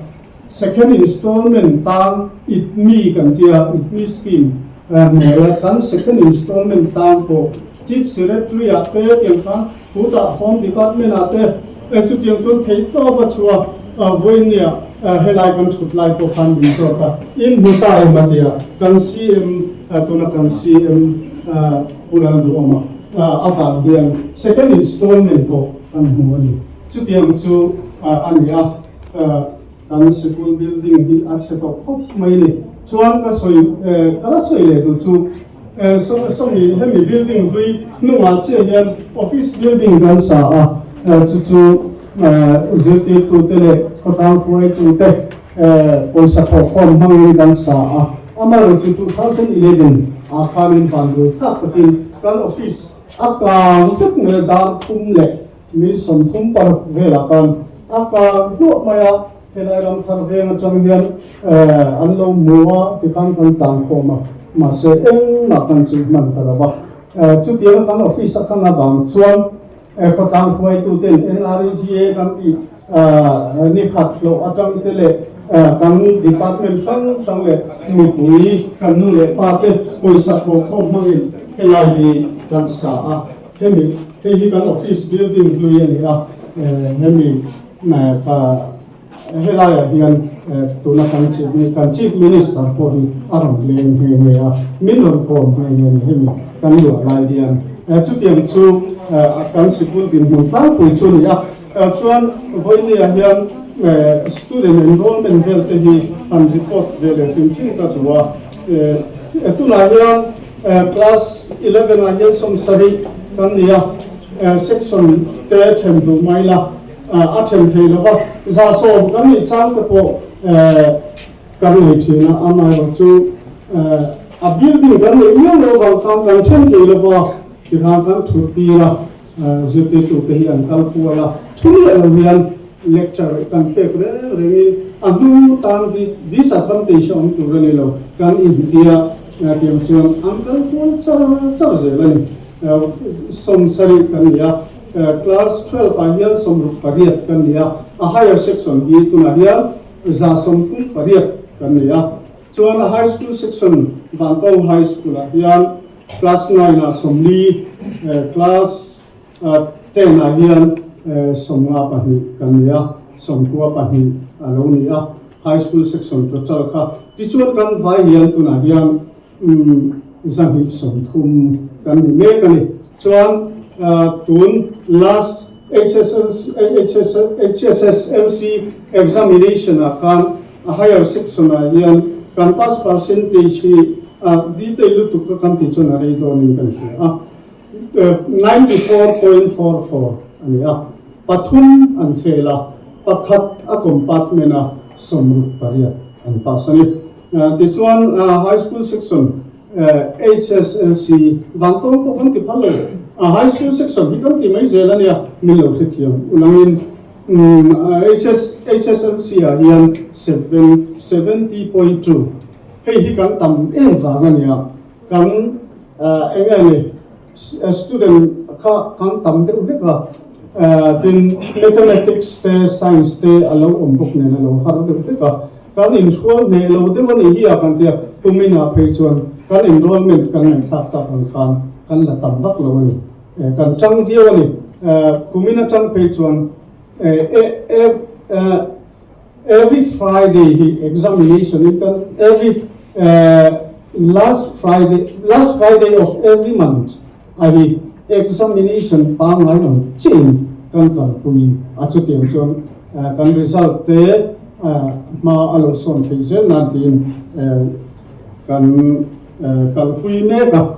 Second installment tang ITMI kan tia, ITMI scheme hnuaia kan second installment tang pawh Chief Secretary ah te tiang khan putah Home Department ah te chutiang chuan theih tawp a chhuak vawinia helai kan thut lai pawh khan min zawt a, in hmu ta em a tia kan CM tuna kan CM Pu Lalduhawma avang hian second installment pawh kan hmu a ni. Chutiang chu a ni a. Kan sikul building hi a chhe tawh khawp mai ni. Chuan ka sawi ka la sawi leh duh chu sawmi hemi building hlui hnungah chiah hian office building kan sa a, chu chu zirtirtute leh khawtlang hruaitute pawisa thawhkhawm hmangin kan sa a, amaherawhchu 2011. Ah khanin vanduai thlak takin kan office a kang vek mai a, dar thum leh mi 36 velah khan a kang hluah mai a, helai ram thar veng atang hian an lo hmu a tikhan kan tlan khawm a, mahse engmah kan chu hman ta lo va. Chutianga kan office a khan avang chuan Khawtlang hruaituten NREGA kan tih ni khat hlawh atang te leh kan department hrang hrang leh mipui kan nu leh pa te pawisa thawh khawm hmangin helai hi kan sa a, hemi hei hi kan office building hlui a ni a, hemi ka helaiah hian tuna kan chief kan chief minister pawh hi a rawn leng nghe nghe a, min rawn kawm nghe nghe a ni hemi kan luah lai hian. Chutiang chu kan sikul dinhmun tlangpui chu a ni a, chuan vawinia hian student enrollment vel te hi han report ve leh hrim hrim ka duh a, tunah hian class 11 ah hian 70 kan ni a, section te then duh mai la. A then thei lo va, 100 kan nih chang te pawh kan nei thin a, amaherawh chu a building kan neih miau loh avang khan kan then thei lo va, tikhan kan thut tir a, zirtirtu te hi an kal kual a, thum leh lo hian lecture kan pek reng rengin a hnu tan hi disadvantage a awm tur a ni lo, kan intia tiang chuan an kal kual char char zel a ni. 70 kan ni a, Class 12 ah hian 68 kan ni a, a higher section hi tunah hian 138 kan ni a. Chuan a high school section Vantawng High School ah hian class 9 ah 40, class 10 ah hian 52 kan ni a, 92 a lo ni a, high school section total kha. Tichuan kan vai hian tunah hian 230 kan ni mek a ni. Chuan tun last HSSLC examination ah khan a higher section ah hian kan pass percentage hi detail lutuk ka kan tih chuan a rei dawnin kan hria a, 94.44 a ni a, pathum an fail a, pakhat a compartment a 68 an pass a ni. Tichuan High School Section HSLC Vantawng pawh kan ti phal lo. High School Section hi kan ti mai zel a nia, min lo hrethiam ulangin HSLC ah hian 70.2 hei hi kan tam em vang a nia, kan eng nge ni student kha kan tam deuh hlek a, tin Mathematics te Science te a lo awm bawk nen a lo har deuh hlek a. Kan inhrual hneh lo deuh a nih hi a kan tia, kuminah phei chuan kan enrollment kan ngaihthlak tak ang khan kan la tam vak lo a ni. Kan chang viau a ni. Kumin atang phei chuan every Friday hi examination in kan every last Friday last Friday of every month a hi examination pangngai ang chiahin kan kalpui a, chutiang chuan kan result te hma a lo sawn theih zel nan tiin kan kalpui mek a,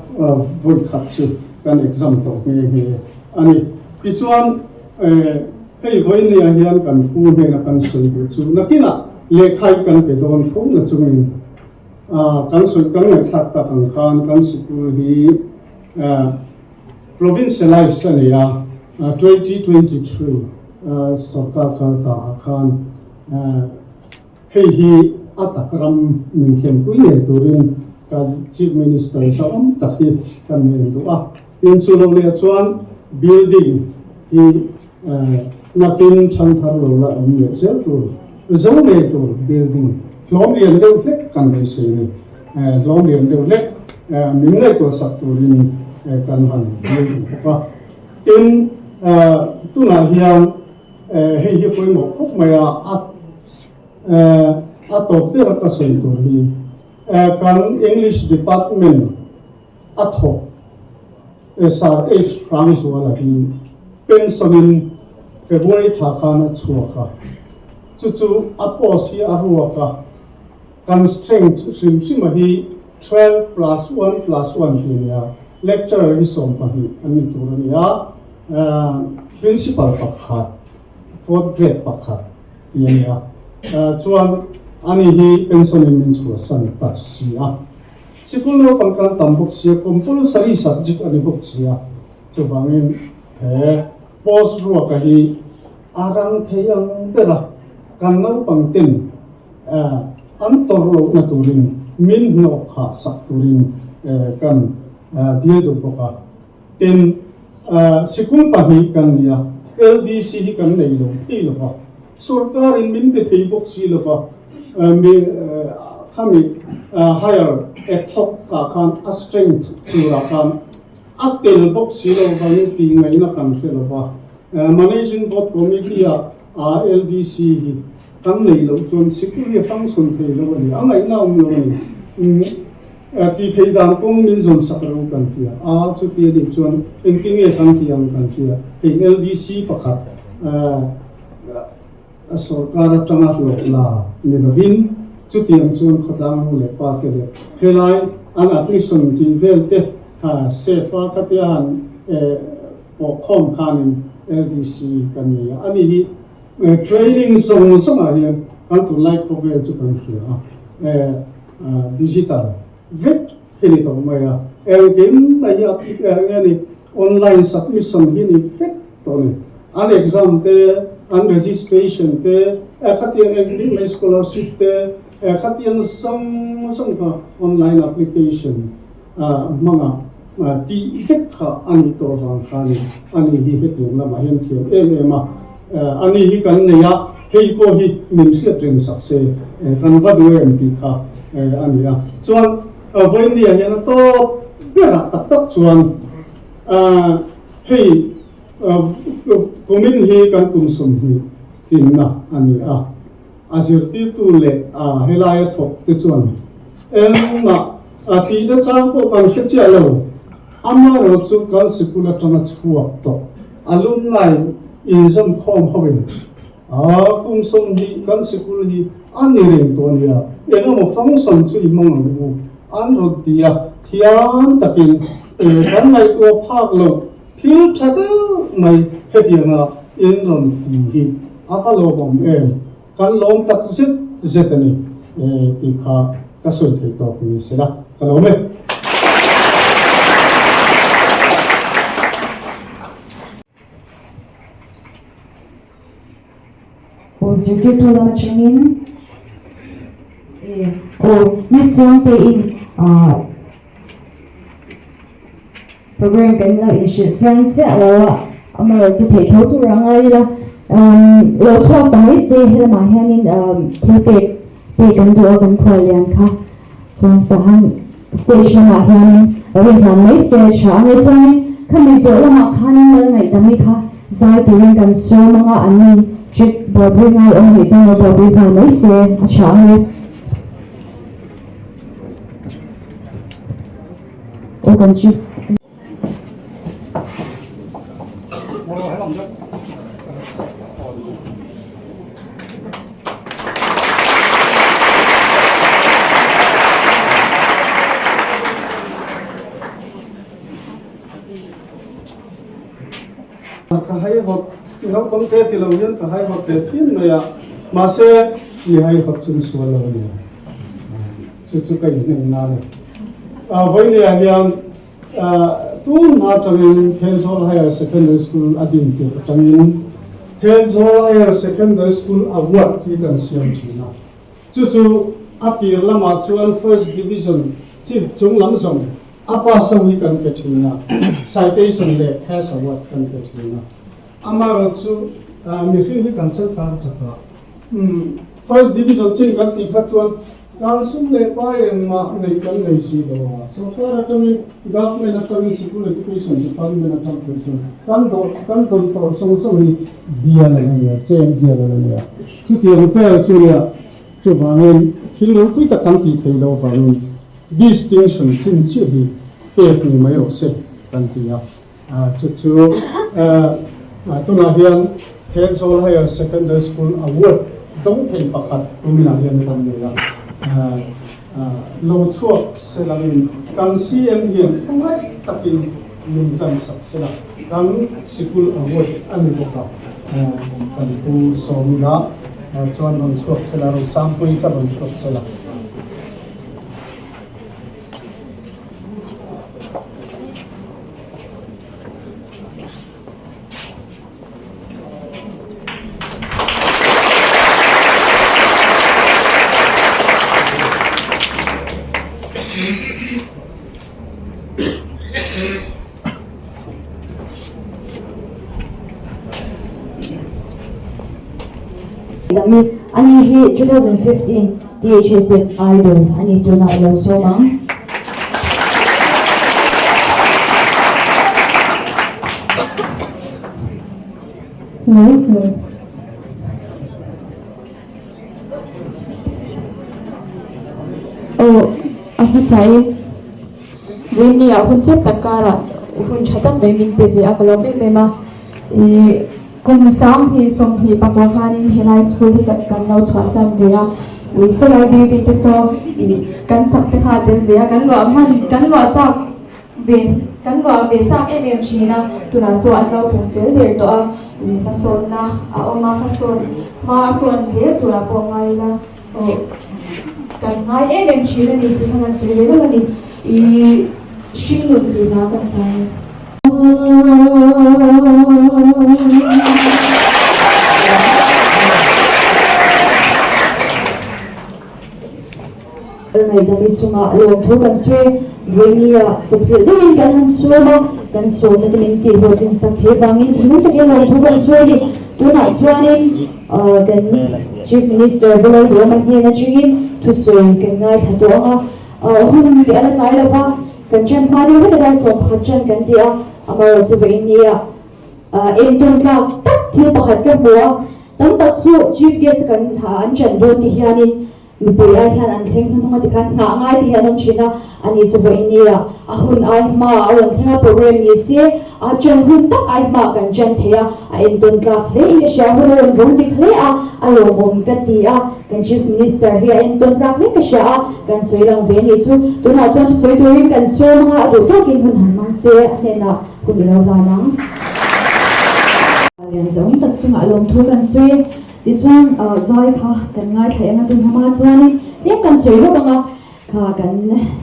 vawi khat chu kan exam tawh nghe nghe a ni. Tichuan hei vawinia hian kan pu hnena kan sawi duh chu nakinah lehkha hi kan pe dawn tho na chungin Kan sawi kan ngaihthlak tak ang khan kan sikul hi provincialized a ni a, 2023 sorkar kal ta ah khan hei hi a tak ram min thlenpui ngei turin kan Chief Minister zahawm tak hi kan ngen duh a. Tin chu lo leh chuan building hi Nakin chhangthar lo la awm leh zel tur, zo ngei tur building hlawm lian deuh hlek kan beisei ni. Hlawm lian deuh hlek min ngaihtuah sak turin kan han building bawk a. Tin, tunah hian hei hi pawimawh khawp mai a, a tawp ber ka sawi tur hi kan English department a thawk Sir H. Hrangzuala hi pension-in February thla khan a chhuak a, chu chu a post hi a ruak a, kan strength hrim hrima hi 12 plus one plus one tih a ni a, lecturer hi 12 an ni tur a ni a, principal pakhat, fourth grade pakhat tih a ni a, chuan ani hi pension-in min chhuahsan ta si a. Sikul naupang kan tam bawk sia, compulsory subject a ni bawk sia. Chuvangin he post ruaka hi a rang thei ang ber a, kan naupang ten an tawrh lohna turin min hnawk kha sak turin kan dil duh bawk a. Tin, sikul pahnih kan ni a, LDC hi kan nei lo thei lo va, sorkarin min pe thei bawk si lo va, mi khami higher ad hoc ah khan a strength turah khan a tel bawk si lo vangin tih ngaihna kan hre lo va, Managing Board Committee ah LDC hi kan nei loh chuan sikul hi a function thei lo a ni, a ngaihna awm lo a ni. Tih theih dan kawng min zawn sak ro kan ti a, a chuti a nih chuan engtin nge kan ti ang kan ti a, hei LDC pakhat sorkar atanga hlawh la ni lovin chutiang chuan khawtlang nu leh pa te leh helai an admission tih vel te safe a khatia han pawh khawm khanin LDC kan nei a, ani hi training zawng zawngah hian kan tunlai khawvel chu kan hria a. Digital vek hi ni tawh mai a, engkim mai hi a ni online submission hi ni vek tawh a ni. An exam te, an registration te, khatiang engkim mai scholarship te, khatiang zawng zawng kha online application hmanga tih vek kha a nih tawh vang khanin ani hi hetiang lamah hian thiam em em a, ani hi kan nei a, hei pawh hi min hriat reng sak se kan va duh em tih kha a ni a. Chuan Vawinia hian a tawp berah tak tak chuan hei kumin hi kan kum 20 tlinna a ni a, a zirtirtu leh helaia thawk te chuan engmah A tih na chang pawh kan hre chiah lo. Amaherawh chu kan sikul atanga chhuak tawh alumni inzawm khawm ho in a kum 20 kan sikul hi a ni reng tawh ania, eng emaw function chu i hmang ang u an rawn ti a, thiam takin kan ngaihtuah phak loh thil tha deuh mai hetianga in rawn ti hi a va lawmawm em. Kan lawm tak zet zet a ni tih kha ka sawi thei tawk ni sela ka lawm e. Aw zirtirtu lam atangin aw Miss Huangte in Program kan lo inhrilh chiang chiah lo a, amaherawh chu theih tho tur a ngai ila. Lo chhuak ta mai se helamah hianin thil pek pek kan duh a kan khual lian kha chuan tahan stage lamah hianin lo inhlan mai se a tha a nge chuanin khami zawh lamah khanin lal ngaihdami kha zai turin kan sawm anga an ni trip buaipui ngai awm anih chuan lo buaipui nghal mai se a tha a nge. Aw kan chip. Ka haihawt naupang te ti lo hian ka haihawt ve phian mai a, mahse mi haihawt chu sual lo a ni a. Chu chu ka inhnem nan a ni. Vawinia hian tun hma atangin Thenzawl Higher Secondary School a din tirh atangin Thenzawl Higher Secondary School Award hi kan siam thin a. Chu chu a tir lamah chuan First Division chin chung lam zawng a pass ho hi kan pe thin a, Citation leh Cash Award kan pe thin a. Amaherawhchu mihring hi kan changkang chak a. First Division chin kan tih kha chuan kan sum leh pai engmah neih kan nei si lo a, sorkar atangin Government atangin Sikul Education Department atang phei chuan kan dawh kan dawn tawh zawng zawng hi bial an ania, cheng bial an ania. Chutiang vel chu nia, chuvangin thil ropui tak kan tih theih loh avangin distinction chin chiah hi pek ni mai rawh se kan ti a. Chu chu tunah hian Thenzawl Higher Secondary School Award dawng thei pakhat kuminah hian kan nei a, lo chhuak selangin kan CM hian khawngaih takin min hlansak sela kan sikul award a ni bawk a, kan pu Sawmila chuan rawn chhuak sela, Rosangpuii kha rawn chhuak sela. Ani hi 2015 THSS Idol a ni tunah i lo sawm ang. Hello, hello. Aw, a hmasain Vawiinni ah hun chep tak karah hun tha tak mai min pe ve a, ka lawm em em a. Ih kum 20 21 khanin helai school hi kan lo chhuahsan ve a, ih solar building te saw ih kan sak te kha a tel ve a, kan luah hman kan luah chak ve kan luah ve chak em em thin a, tunah saw an lo pum fel der tawh a, ih hmasawnna a awm a, hmasawn hma a sawn zel turah pawh ngai ila. Aw kan ngai em em thin a ni tih kha kan sawi ve deuh a ni. I hringnun tih hla kan sa a ni. Ngaihdami chungah lawmthu kan sawi vawinia chawpchilh deuhin kan han sawm a, kan sawmna te min tih hlawhtlin sak thei vangin thinlung takin lawmthu kan sawi a ni. Tunah chuanin Kan Chief Minister Bilal Duhoma hnen atangin thusawi kan ngaithla tawh ang a, hun leh a la tlai lo va, kan ṭan hma deuh vek a dar 11 ṭan kan ti a, amaherawhchu chu vawiin nia entawn tlak tak thil pakhat ka hmu a, tam tak chu Chief Guest kan an ṭan dawn ti hianin Mipui ai hian an thleng hnuhnung a tikhan nghah ngai te hi an awm thin a, ani chu vawiin nia a hun ai hmaah a rawn thleng a, program ni se a ṭan hun tak ai hmaah kan ṭan thei a, a entawn tlak hle in ka hria, hun a rawn vawng dik hle a, a lawmawm ka ti a, kan Chief Minister hi a entawn tlak hle ka hria a, kan sawi lang ve anih chu, tunah chuan thusawi turin kan sawm anga a duh tawkin hun han hmang se a hnenah hun i lo hlan ang. Lian zawng tak chungah lawmthu kan sawi. Tichuan zai kha kan ngaithla eng a chu hnama chuanin tlem kan sawi lawk ang a, kha kan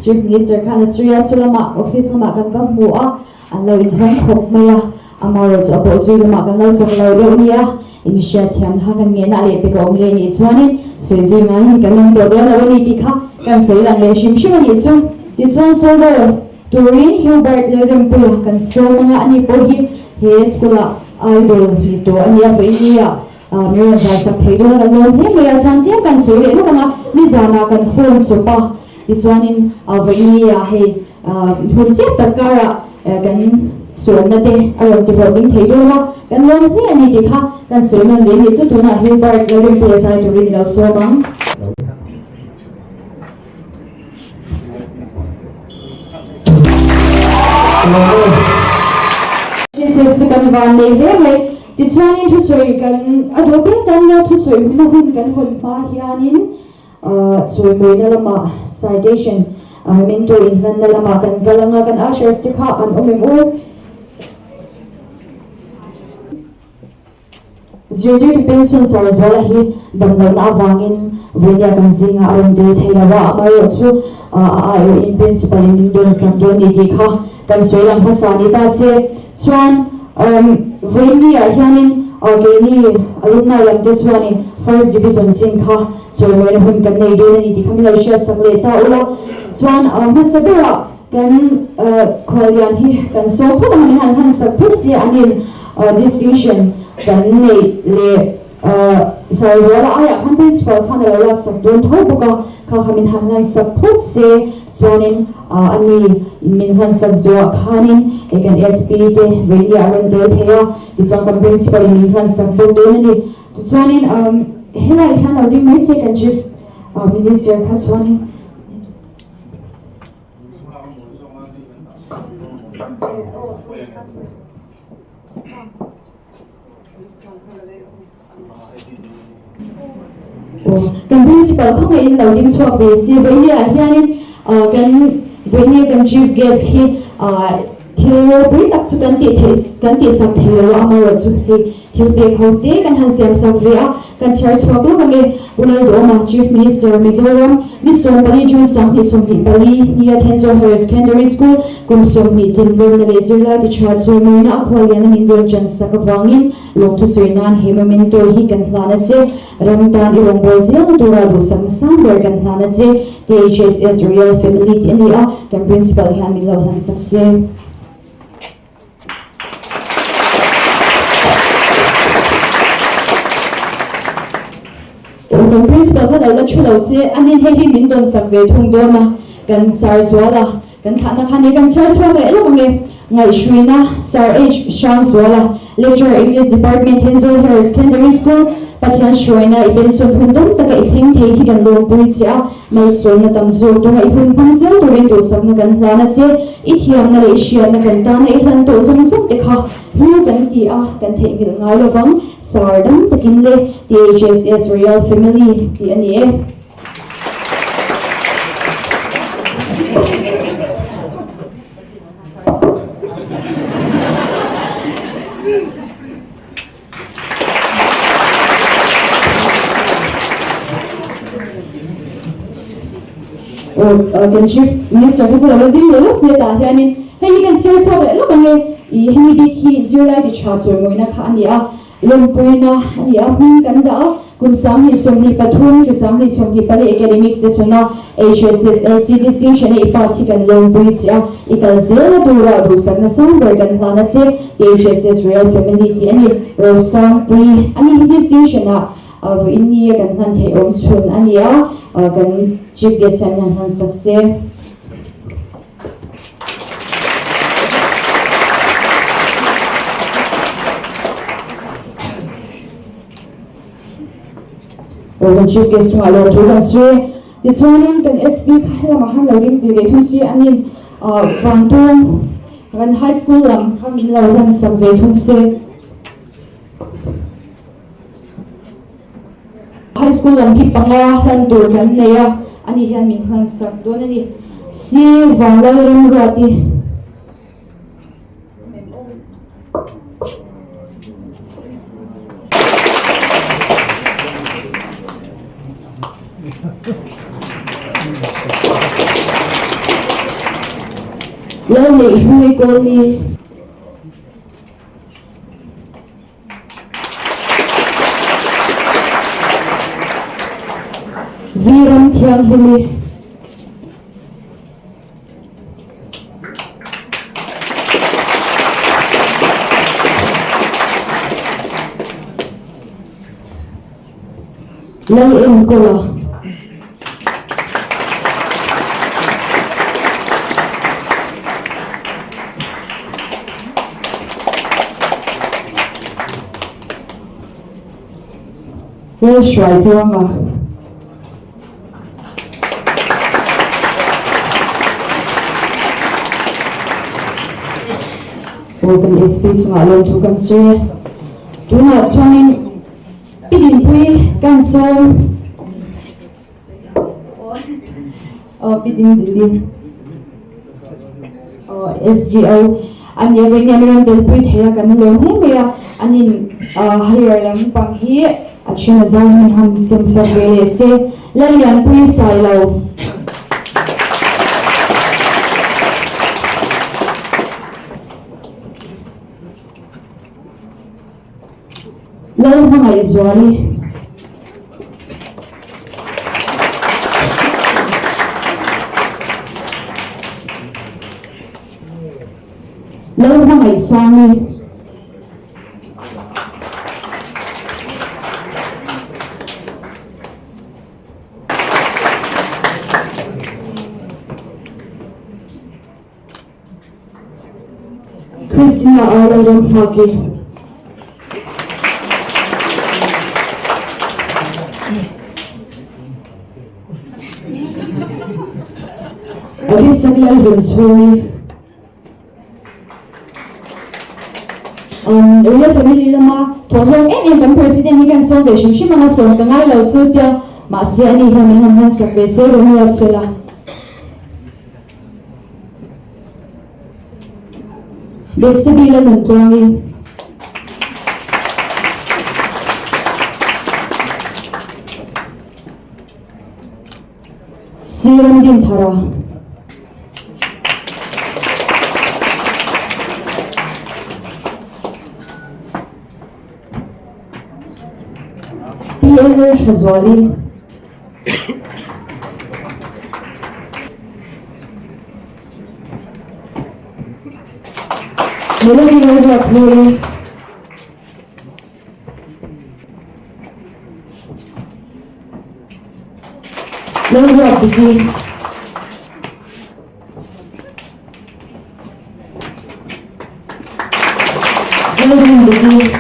Chief Minister khan a sawi a, sulama office lamah kan va hmu a, an lo inhawng khawp mai a, amaherawh chu a pawh zui lamah kan lo chak lo deuh nia, i mi hriatthiam kha kan ngenah leh pek a awm leh nih chuanin sawi zui ngai hi kan awm tawh dawn lo a ni tih kha kan sawi lang leh hrim hrim a nih chu. Tichuan Sawldaw turin Hubert Lalrempuia kan sawm ang a, ani pawh hi he school-ah Idol ni tawh a nia vawiin nia. Mi rawn zai sak thei dawn a kan lawm hle mai a, chuan tlem kan sawi leh lawk ang a, nizanah kan phone chawp a, tichuanin vawiin nia hei hun chiat tak karah kan sawmna te a rawn ti hlawhtling thei dawn a, kan lawm hle a ni tih kha kan sawi nawn leh anih chu tunah Hubert Lalrempuia zai turin i lo sawm ang. Jesus chu kan van nei hle mai. Tichuanin thusawi kan a duh piang tan lo thusawi huna hun kan hawn hma hianin sawimawina lamah citation memento inhlanna lamah kan kal anga kan ushers te kha an awm em aw. Zirtirtu pension Sarzuala hi damlohna avangin vawinia kan zingah a rawn tel thei lo a, amaherawhchu a aiawhin Principal in min dawn sak dawn ni tih kha kan sawi lang hmasa ni ta se. Chuan vawinia hianin keini alumni lam te chuanin First Division chin kha chawimawina hun kan nei dawn a ni tih kha min lo hriat sak leh ta ula. Chuan hmasa berah Kan khuallian hi kan sawm phawt ang, min han hman sak phawt si a anin distinction kan neih leh Sarzuala aiah khan principal khan a lo lak sak dawn tho bawk a, kha kha min han hlan sak phawt se chuanin ani min hlan sak zuah khanin hei kan SP te vawiin a rawn tel thei a, tichuan kan principal in min hlan sak bawk dawn a ni. Tichuanin helai hian lo ding mai se kan chief minister kha chuanin. Kan principal khawngaihin lo ding chhuak ve si vawinia hianin kan vawinia kan chief guest hi thil ropui tak chu kan tih theih kan tih sak thei lo a amaherawhchu hei thil pek ho te kan han siam sak ve a. Kan chhiar chhuak lawk ang e, Pu Lalduhawma, Chief Minister, Mizoram, ni 14 June 2024 nia Thenzawl Higher Secondary School kum 20 tlin lawmna leh zirlai ti tha chawimawina a khual lian a min rawn chan sak avangin lawmthu sawi nan he memento hi kan hlan a che. Ram tan i rawngbâwl zelna tura duhsakna sang ber kan hlan a che. THSS Royal Family tih a ni a, kan Principal hian min lo hlan sak se. Kan Principal kha lo la thu lo se, anin hei hi min dawn sak ve thung dawn a, kan Sir Zuala kan thlahna kha ni kan chhiar chhuak leh lawk ange. Ngaihhruina Sir H Hrangzuala, Lecturer English Department Thenzawl Higher Secondary School, Pathian hruaina i pension hun tam taka i thleng thei hi kan lawmpui che a, malsawmna tam zawk tura i hun hmang zel turin duhsakna kan hlan a che, i thiamna leh i hriatna kan tana i hlan tawh zawng zawng te kha hlu kan ti a, kan theihnghilh ngai lovang. Sar dam takin le THSS Royal Family tih a ni e. Kan Chief Minister kha chu lo la ding leh lawk se tah hianin hei hi kan chhiar chhuak leh lawk ang e. Ih hemi bik hi zirlai ti tha chawimawina kha a ni a, lawmpuina a ni a, hming kan dah a, kum 2023 chu 2024 academic session a HSSLC distinction a i pass hi kan lawmpui che a, i kal zelna tura duhsakna sang ber kan hlan a che, THSS Royal Family tih a ni, Rosangpui a ni hi distinction ah Vawiin ni a kan hman theih awm chhun a ni a, kan Chief Guest hian han hman sak se. Aw kan Chief Guest chungah lawm thu kan sawi e. Tichuanin kan SP kha helamah han lo ding ve leh thung si anin Vangtuang kan High School lam kha min lo hlan sak ve thung se. High School lam hi panga hlan tur kan nei a, ani hian min hlan sak dawn a ni. Sir Vanlalremruati. Lalneihhlui Kawlni. Viram Thianghlimi. Lal Enkawla. Lal Hruaitluanga. Aw kan SP chungah lawmthu kan sawi e. Tunah chuanin Pi Dinpui kan sawm. Aw Pi Ding Didi. Aw SGO an nia vei nia min rawn telpui thei a kan lawm hle mai a anin higher lampang hi a then a zau min han sem sak ve leh se Lalianpui Sailo. Lalhmangaihzuali. Lalhmangaihsangi. Christina a Lalram Nghaki. Abisak Lalhlunchhungi. Um, Real family lama thawhlawm em em kan president hi kan sawm ve hrim hrim anga sawm ka ngai lo chu tia mahse ani hian min han han sak ve se Romeo fela. Bethsabe la nun tluangin. Siram din thara. PLL Thazuali. Melody lo ruat hlui. Lalruatdiki. Lalrindiki.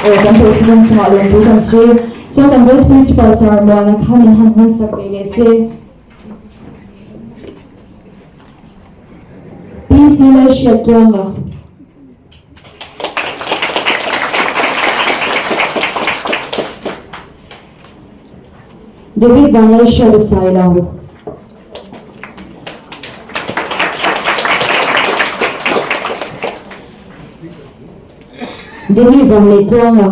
Aw kan president chungah lawmtu kan si. Chuan kan vice principal Sir Muana kha min han hman sak ve leh se. PC Lalhriattuanga. David Vanlalhriata Sailo. Danny Vanleitluanga.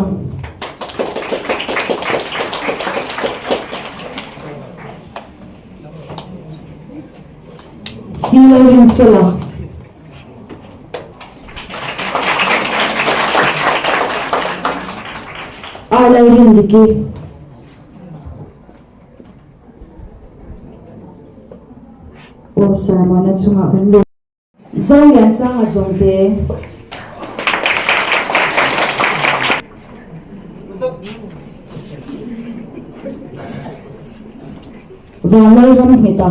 C Lalrinfela. R Lalrindiki. Aw Sir Muana chungah kan lawm. Zoliansanga Zawngte. Vanlalramngheta.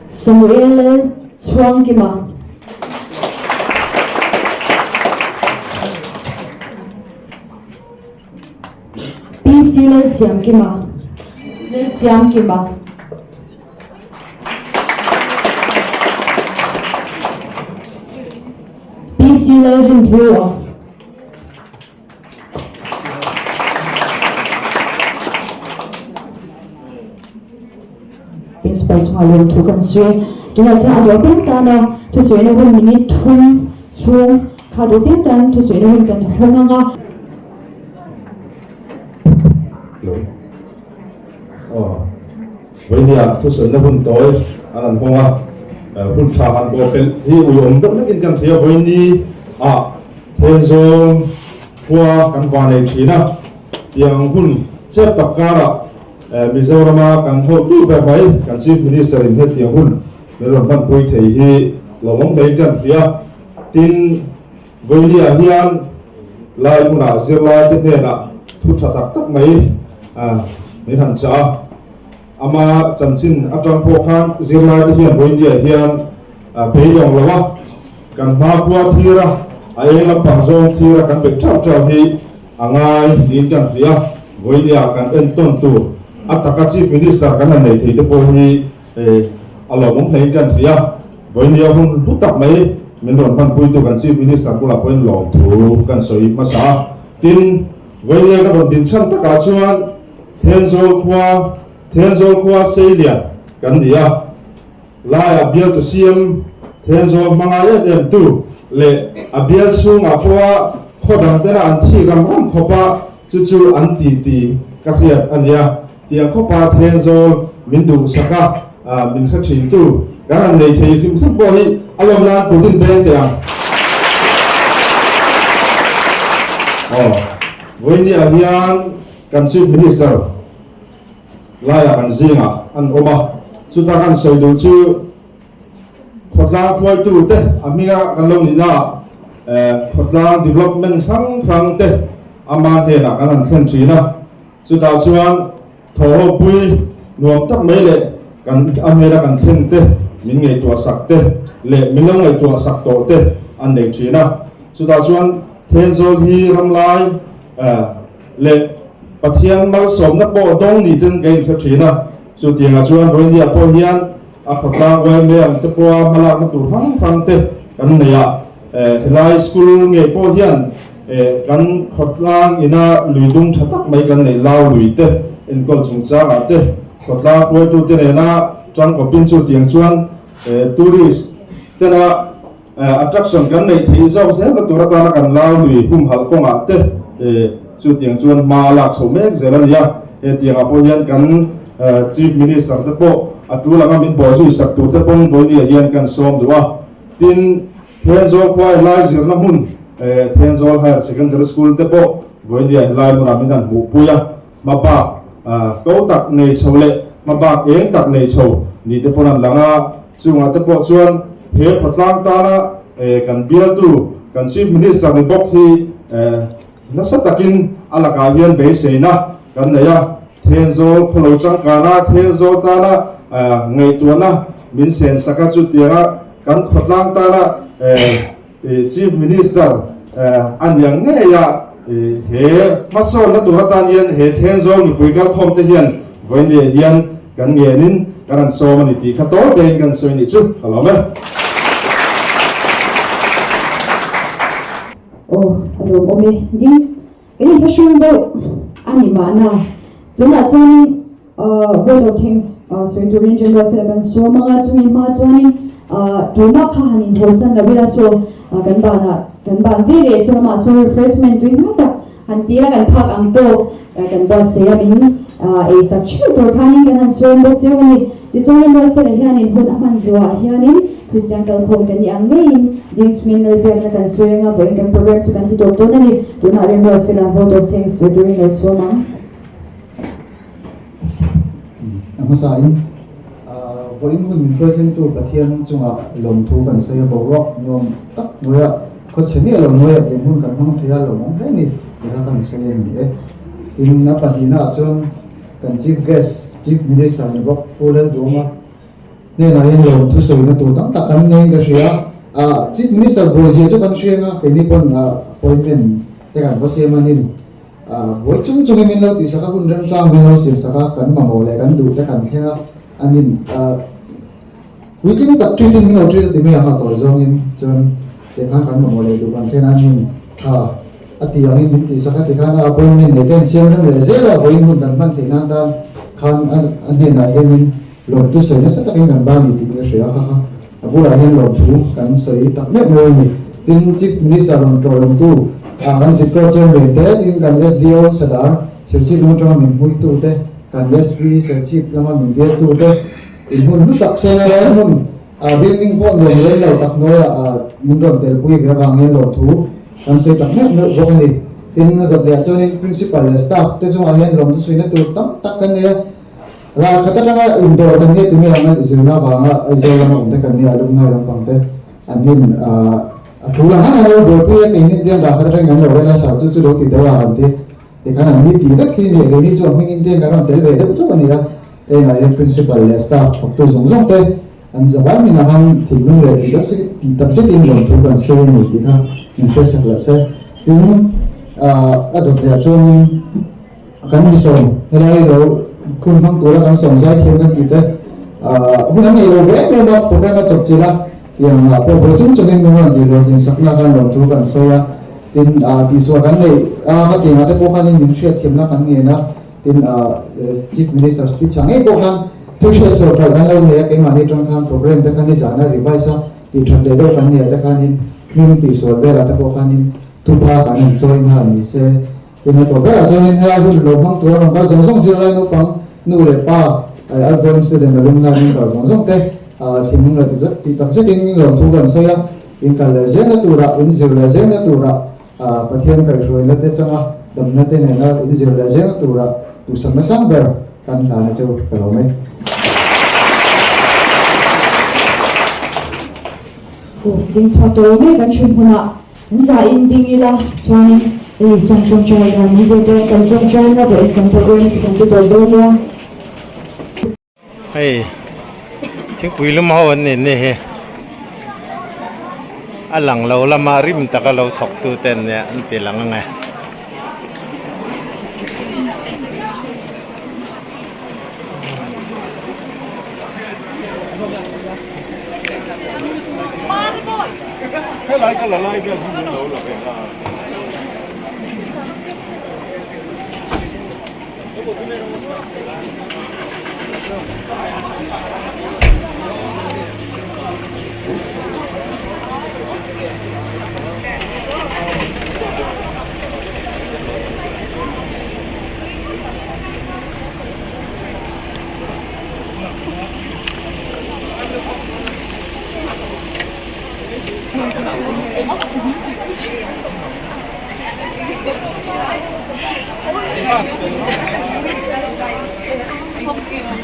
Samuel Lalchhuangkima. PC Lalsiamkima. Lalsiamkima. PC Lalrinhlua. Principal chungah lawmthu kan sawi. Tunah chuan a duh piang tana thusawina hun minute thum chhung kha duh piang tan thusawina hun kan hawng ang a. Vawinia thusawina hun tawi an han hawng a, hun tha han bawh pelh hi uiawm deuh hlekin kan hria. Vawinia Thenzawl khua kan va nei thin a, tiang hun chep tak karah Mizorama kan hotu ber mai kan Chief Minister in hetiang hun min rawn hmanpui thei hi lawmawm hlein kan hria. Tin, Vawinia hian lai hmunah zirlai te hnenah thu tha tak tak mai min han chah a, ama chanchin atang pawh khan zirlai te hian Vawinia hian beidawng lo a, kan hmakhua thlir a, a eng lampang zawng thlir a kan bet theuh theuh hi a ngai niin kan hria. Vawinia kan entawn tur a taka Chief Minister kan han nei thei te pawh hi A lawmawm hlein kan hria. Vawinia hun hlu tak mai min rawn hmanpuitu kan Chief Minister bulah pawhin lawmthu kan sawi hmasa a. Tin, vawinia ka rawn din chhan takah chuan Thenzawl khua, Thenzawl khua Seilian kan ni a. Laiah bialtu CM Thenzawl hmangai em em tu leh a bial chhungah pawha khaw dang tena an thik ram ram khawpa chu chu an ti ti ka hriat a nia. Tiang khawpa Thenzawl min duhsak a, min hre thin tu kan han nei thei hrim hrim pawh hi a lawm nan kut in beng teh ang. Aw, vawinia hian kan Chief Minister laiah kan zingah an awm a, chuta kan sawi duh chu khawtlang hruaitu te a hminga kan lo nihna ah khawtlang development hrang hrang te ama hnenah kan han thlen thin a. Chutah chuan thawhhawpui nuam tak mai leh kan a hmela kan thlen te, min ngaihtuah sak te leh min lo ngaihtuah sak tawh te an nei thin a. Chutah chuan Thenzawl hi ramlai leh Pathian malsawmna pawh dawng ni ten ka inhre thin a. Chutiangah chuan Vawinia pawh hian a khawtlang uaime ang te pawha hmalakna tur hrang hrang te kan nei a. Helai school ngei pawh hian Kan khawtlang ina lui dung tha tak mai kan neih lau lui te enkawl chungchangah te khawtlang hruaitute nena tangkawpin chu tiang chuan tourist tena attraction kan neih theih zawk zel na tur atana kan lau lui humhalh kawngah te chu tiang chuan hma a lak chho mek zel a ni a. Hetiangah pawh hian kan Chief Minister te pawh a tul anga min bawhzui sak tur te pawn vawinia hian kan sawm duh a. Tin, Thenzawl khua helai zirna hmun Thenzawl Higher Secondary School te pawh vawinia helai hmunah min han hmuhpui a, hma bak Ko tak nei chho leh hmabak eng tak nei chho ni te pawn an lang a, chungah te pawh chuan he khawtlang tana kan bialtu kan Chief Minister ni bawk hi nasa takin a lakah hian beiseina kan nei a, Thenzawl khawlo changkana Thenzawl tana ngaihtuahna min sensak a, chutianga kan khawtlang tana Chief Minister a niang ngei a, he hmasawnna tur atan hian he Thenzawl mipui kalkhawm te hian vawinia hian kan ngenin kan han sawm a ni tih kha tawl tein kan sawi nih chu ka lawm e. Aw, a lawmawm e. Ding, kan inthlahrung deuh a ni mahna. Tunah chuanin Vote of thanks sawi turin General Fela kan sawm anga chumi hma chuanin tuna kha han inthawhsan lo ila saw kan banah kan ban ve leh saw lamah saw refreshment tui hmang tak han ti ila kan phak ang tawk kan buatsaih a min ei sak theuh tur khanin kan han sawm bawk cheu a ni. Tichuan General Fela hianin hun a hman zuah hianin Kristian kalkhawm kan nih ang ngeiin ding chungin Lalbiakna kan sawi anga vawiin kan program chu kan ti tawp dawn a ni. Tunah General Fela vote of thanks sawi turin lo sawm ang. A hmasain, vawiin hun min hruai thlengtu Pathian chungah lawmthu kan sawi a, boruak nuam tak hnuaiah khawchhe miah lo hnuaiah tiang hun kan hmang thei a, lawmawm hle ni tih kha kan sawi a ni e. Tin, a pahnihnaah chuan kan Chief Guest, Chief Minister ni bawk Pu Lalduama hnenah hian lawmthu sawina tur tam tak kan nei in ka hria a, Chief Minister buaizia chu kan hria ang a, keini pawn appointment te kan va siam a nin. Buai chung chungin min lo tihsak a, hun remchang min lo siamsak a, kan mamawh leh kan duh te kan thleng a, an in puitling tak treat in min lo treat a ti mai ang a tawi zawngin chuan tiang khan kan mamawh leh duh kan thlen a, an in tha a ti angin min tihsak a tikhan a appointment nei te an siam rem leh zel a, vawiin hun kan hman theih nan tan khan a hnenah hianin lawmtu sawi nasa takin kan ban ni tih ka hria a, kha kha A bulah hian lawmthu kan sawi tak meuh meuh a ni. Tin, Chief Minister rawn tawiawmtu kan Zitkaw Chairman te, tin kan SDO Sadar Serchhip lam atanga min hmuitu te, kan SP Serchhip lama min bialtu te, in hun hlu tak seng a he hmun building pawh nuam lem lo tak hnuaiah min rawn telpui ve avang hian lawmthu kan sawi tak meuh meuh bawk a ni. Tin, a dawt leh ah chuanin Principal leh Staff te chungah hian lawmthu sawina tur tam tak kan nei a. Ral khat atanga indawr kan nia tunge anga zirna avanga Aizawl lama awm te kan nia alumni lampang te an nin a tul ang ang an lo buaipui a keini te hian ral khat atangin kan lo rel a sa chu chu lo ti deuh a kan ti tikhan an ni ti vek khi nia keini chu a hmingin te hian kan rawn tel ve deuh chauh a ni a hengah hian principal leh staff thawktu zawng zawng te an zavai hnenah khan thinlung leh ti tak ti tak zetin lawmthu kan sawi a ni tih kha min hriatsak lah se tin a dawt leh ah chuanin Kan mi sawm, helai lo khun hmang tura kan sawm zai thiam kan tih te hun an nei lo ve em em a, program a chawp chilh a, tiang ah pawh buai chung chungin min rawn tih hlawhtlin sakna khan lawmthu kan sawi a, tin tihsual kan neih a khatiang ah te pawh khanin min hriatthiamna kan ngen a, tin Chief Minister speech ah ngei pawh khan thu hriatsual palh kan lo nei a, keimahni atang khan program te kha nizan a revise a tih that leh deuh kan nei ah te khanin hming tihsual velah te pawh khanin thupha kan han chawi nghal ni se. Tuna tawh berah chuanin helai hun lo hmang tura rawn kal zawng zawng zirlai naupang nu leh pa, outgoing student alumni member zawng zawng te thinlung leh tih tak zetin lawmthu kan sawi a, in kal leh zelna turah, in zir leh zelna turah Pathian kaihhruaina te changa damna te nena in zir leh zelna turah duhsakna sang ber kan hlan a cheu ka lo mai. Aw, ding chhuak tawh lo mai kan chhun hmunah. An za in ding ila chuanin hei Suan Ṭawngṭai dan min zirtir a, kan ṭawngṭai na vawiin kan program chu kan ti tawp dawn nia. Hei thingpui lum ho an ni ni hi a lang lo lama rim taka lo thawk tu te an nia an ti lang ang e.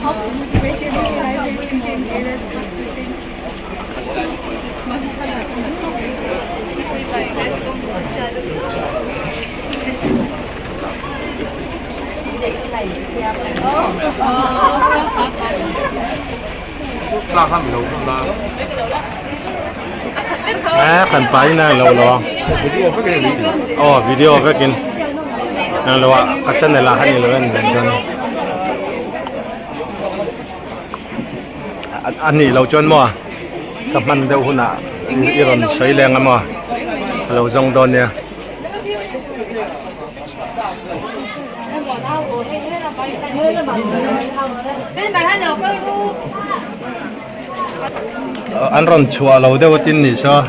A kan pa in a lo lo aw video vekin a lo a ka channel ah khan i lo en ve dawn a nih loh chuan maw ka hman deuh hunah i rawn sawi leng a maw ka lo zawng dawn nia. An rawn chhuah lo deuh atin nih saw.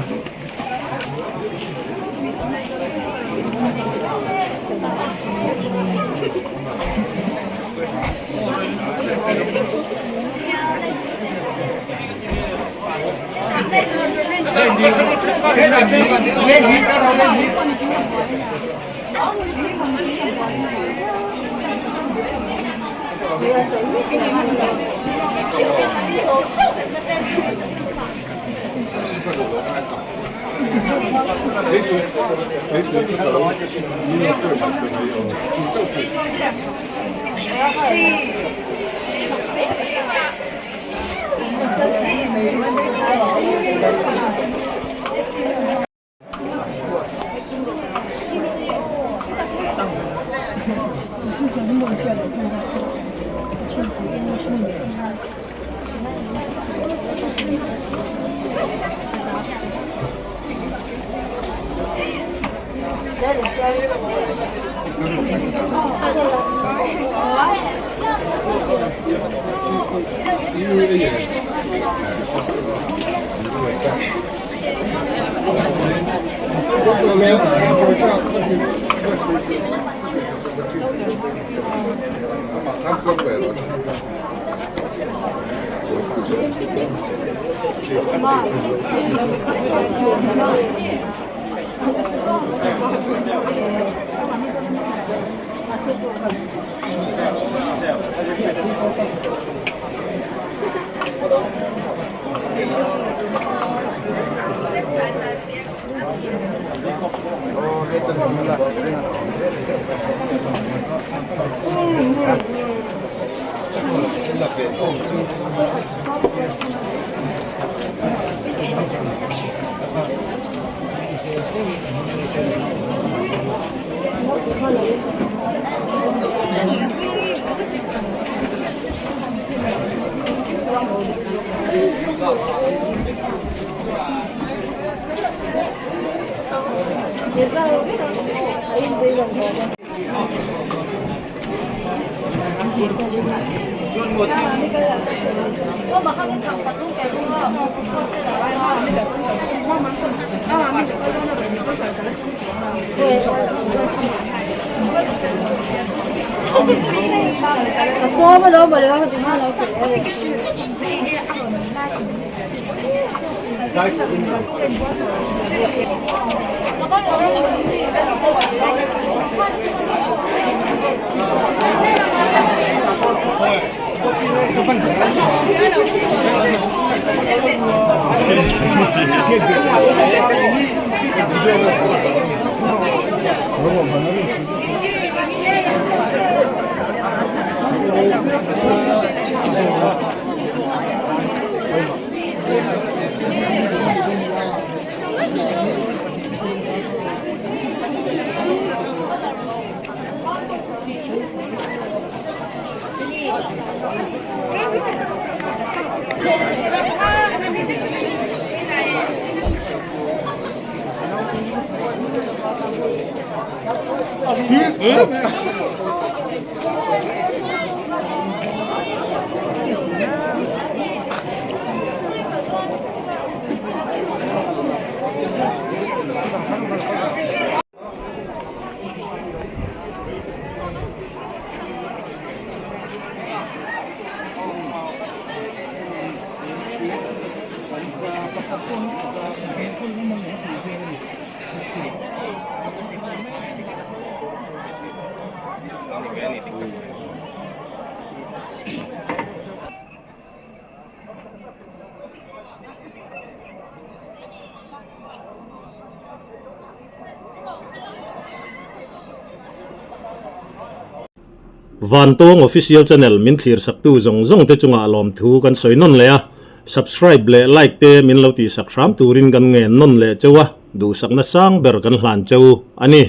Vantawng Official Channel min thlir saktu zawng zawng te chungah lawmthu kan sawi nawn leh a, subscribe leh like te min lo tihsak hram turin kan ngen nawn leh cheu a, duhsakna sang ber kan hlan cheu a ni.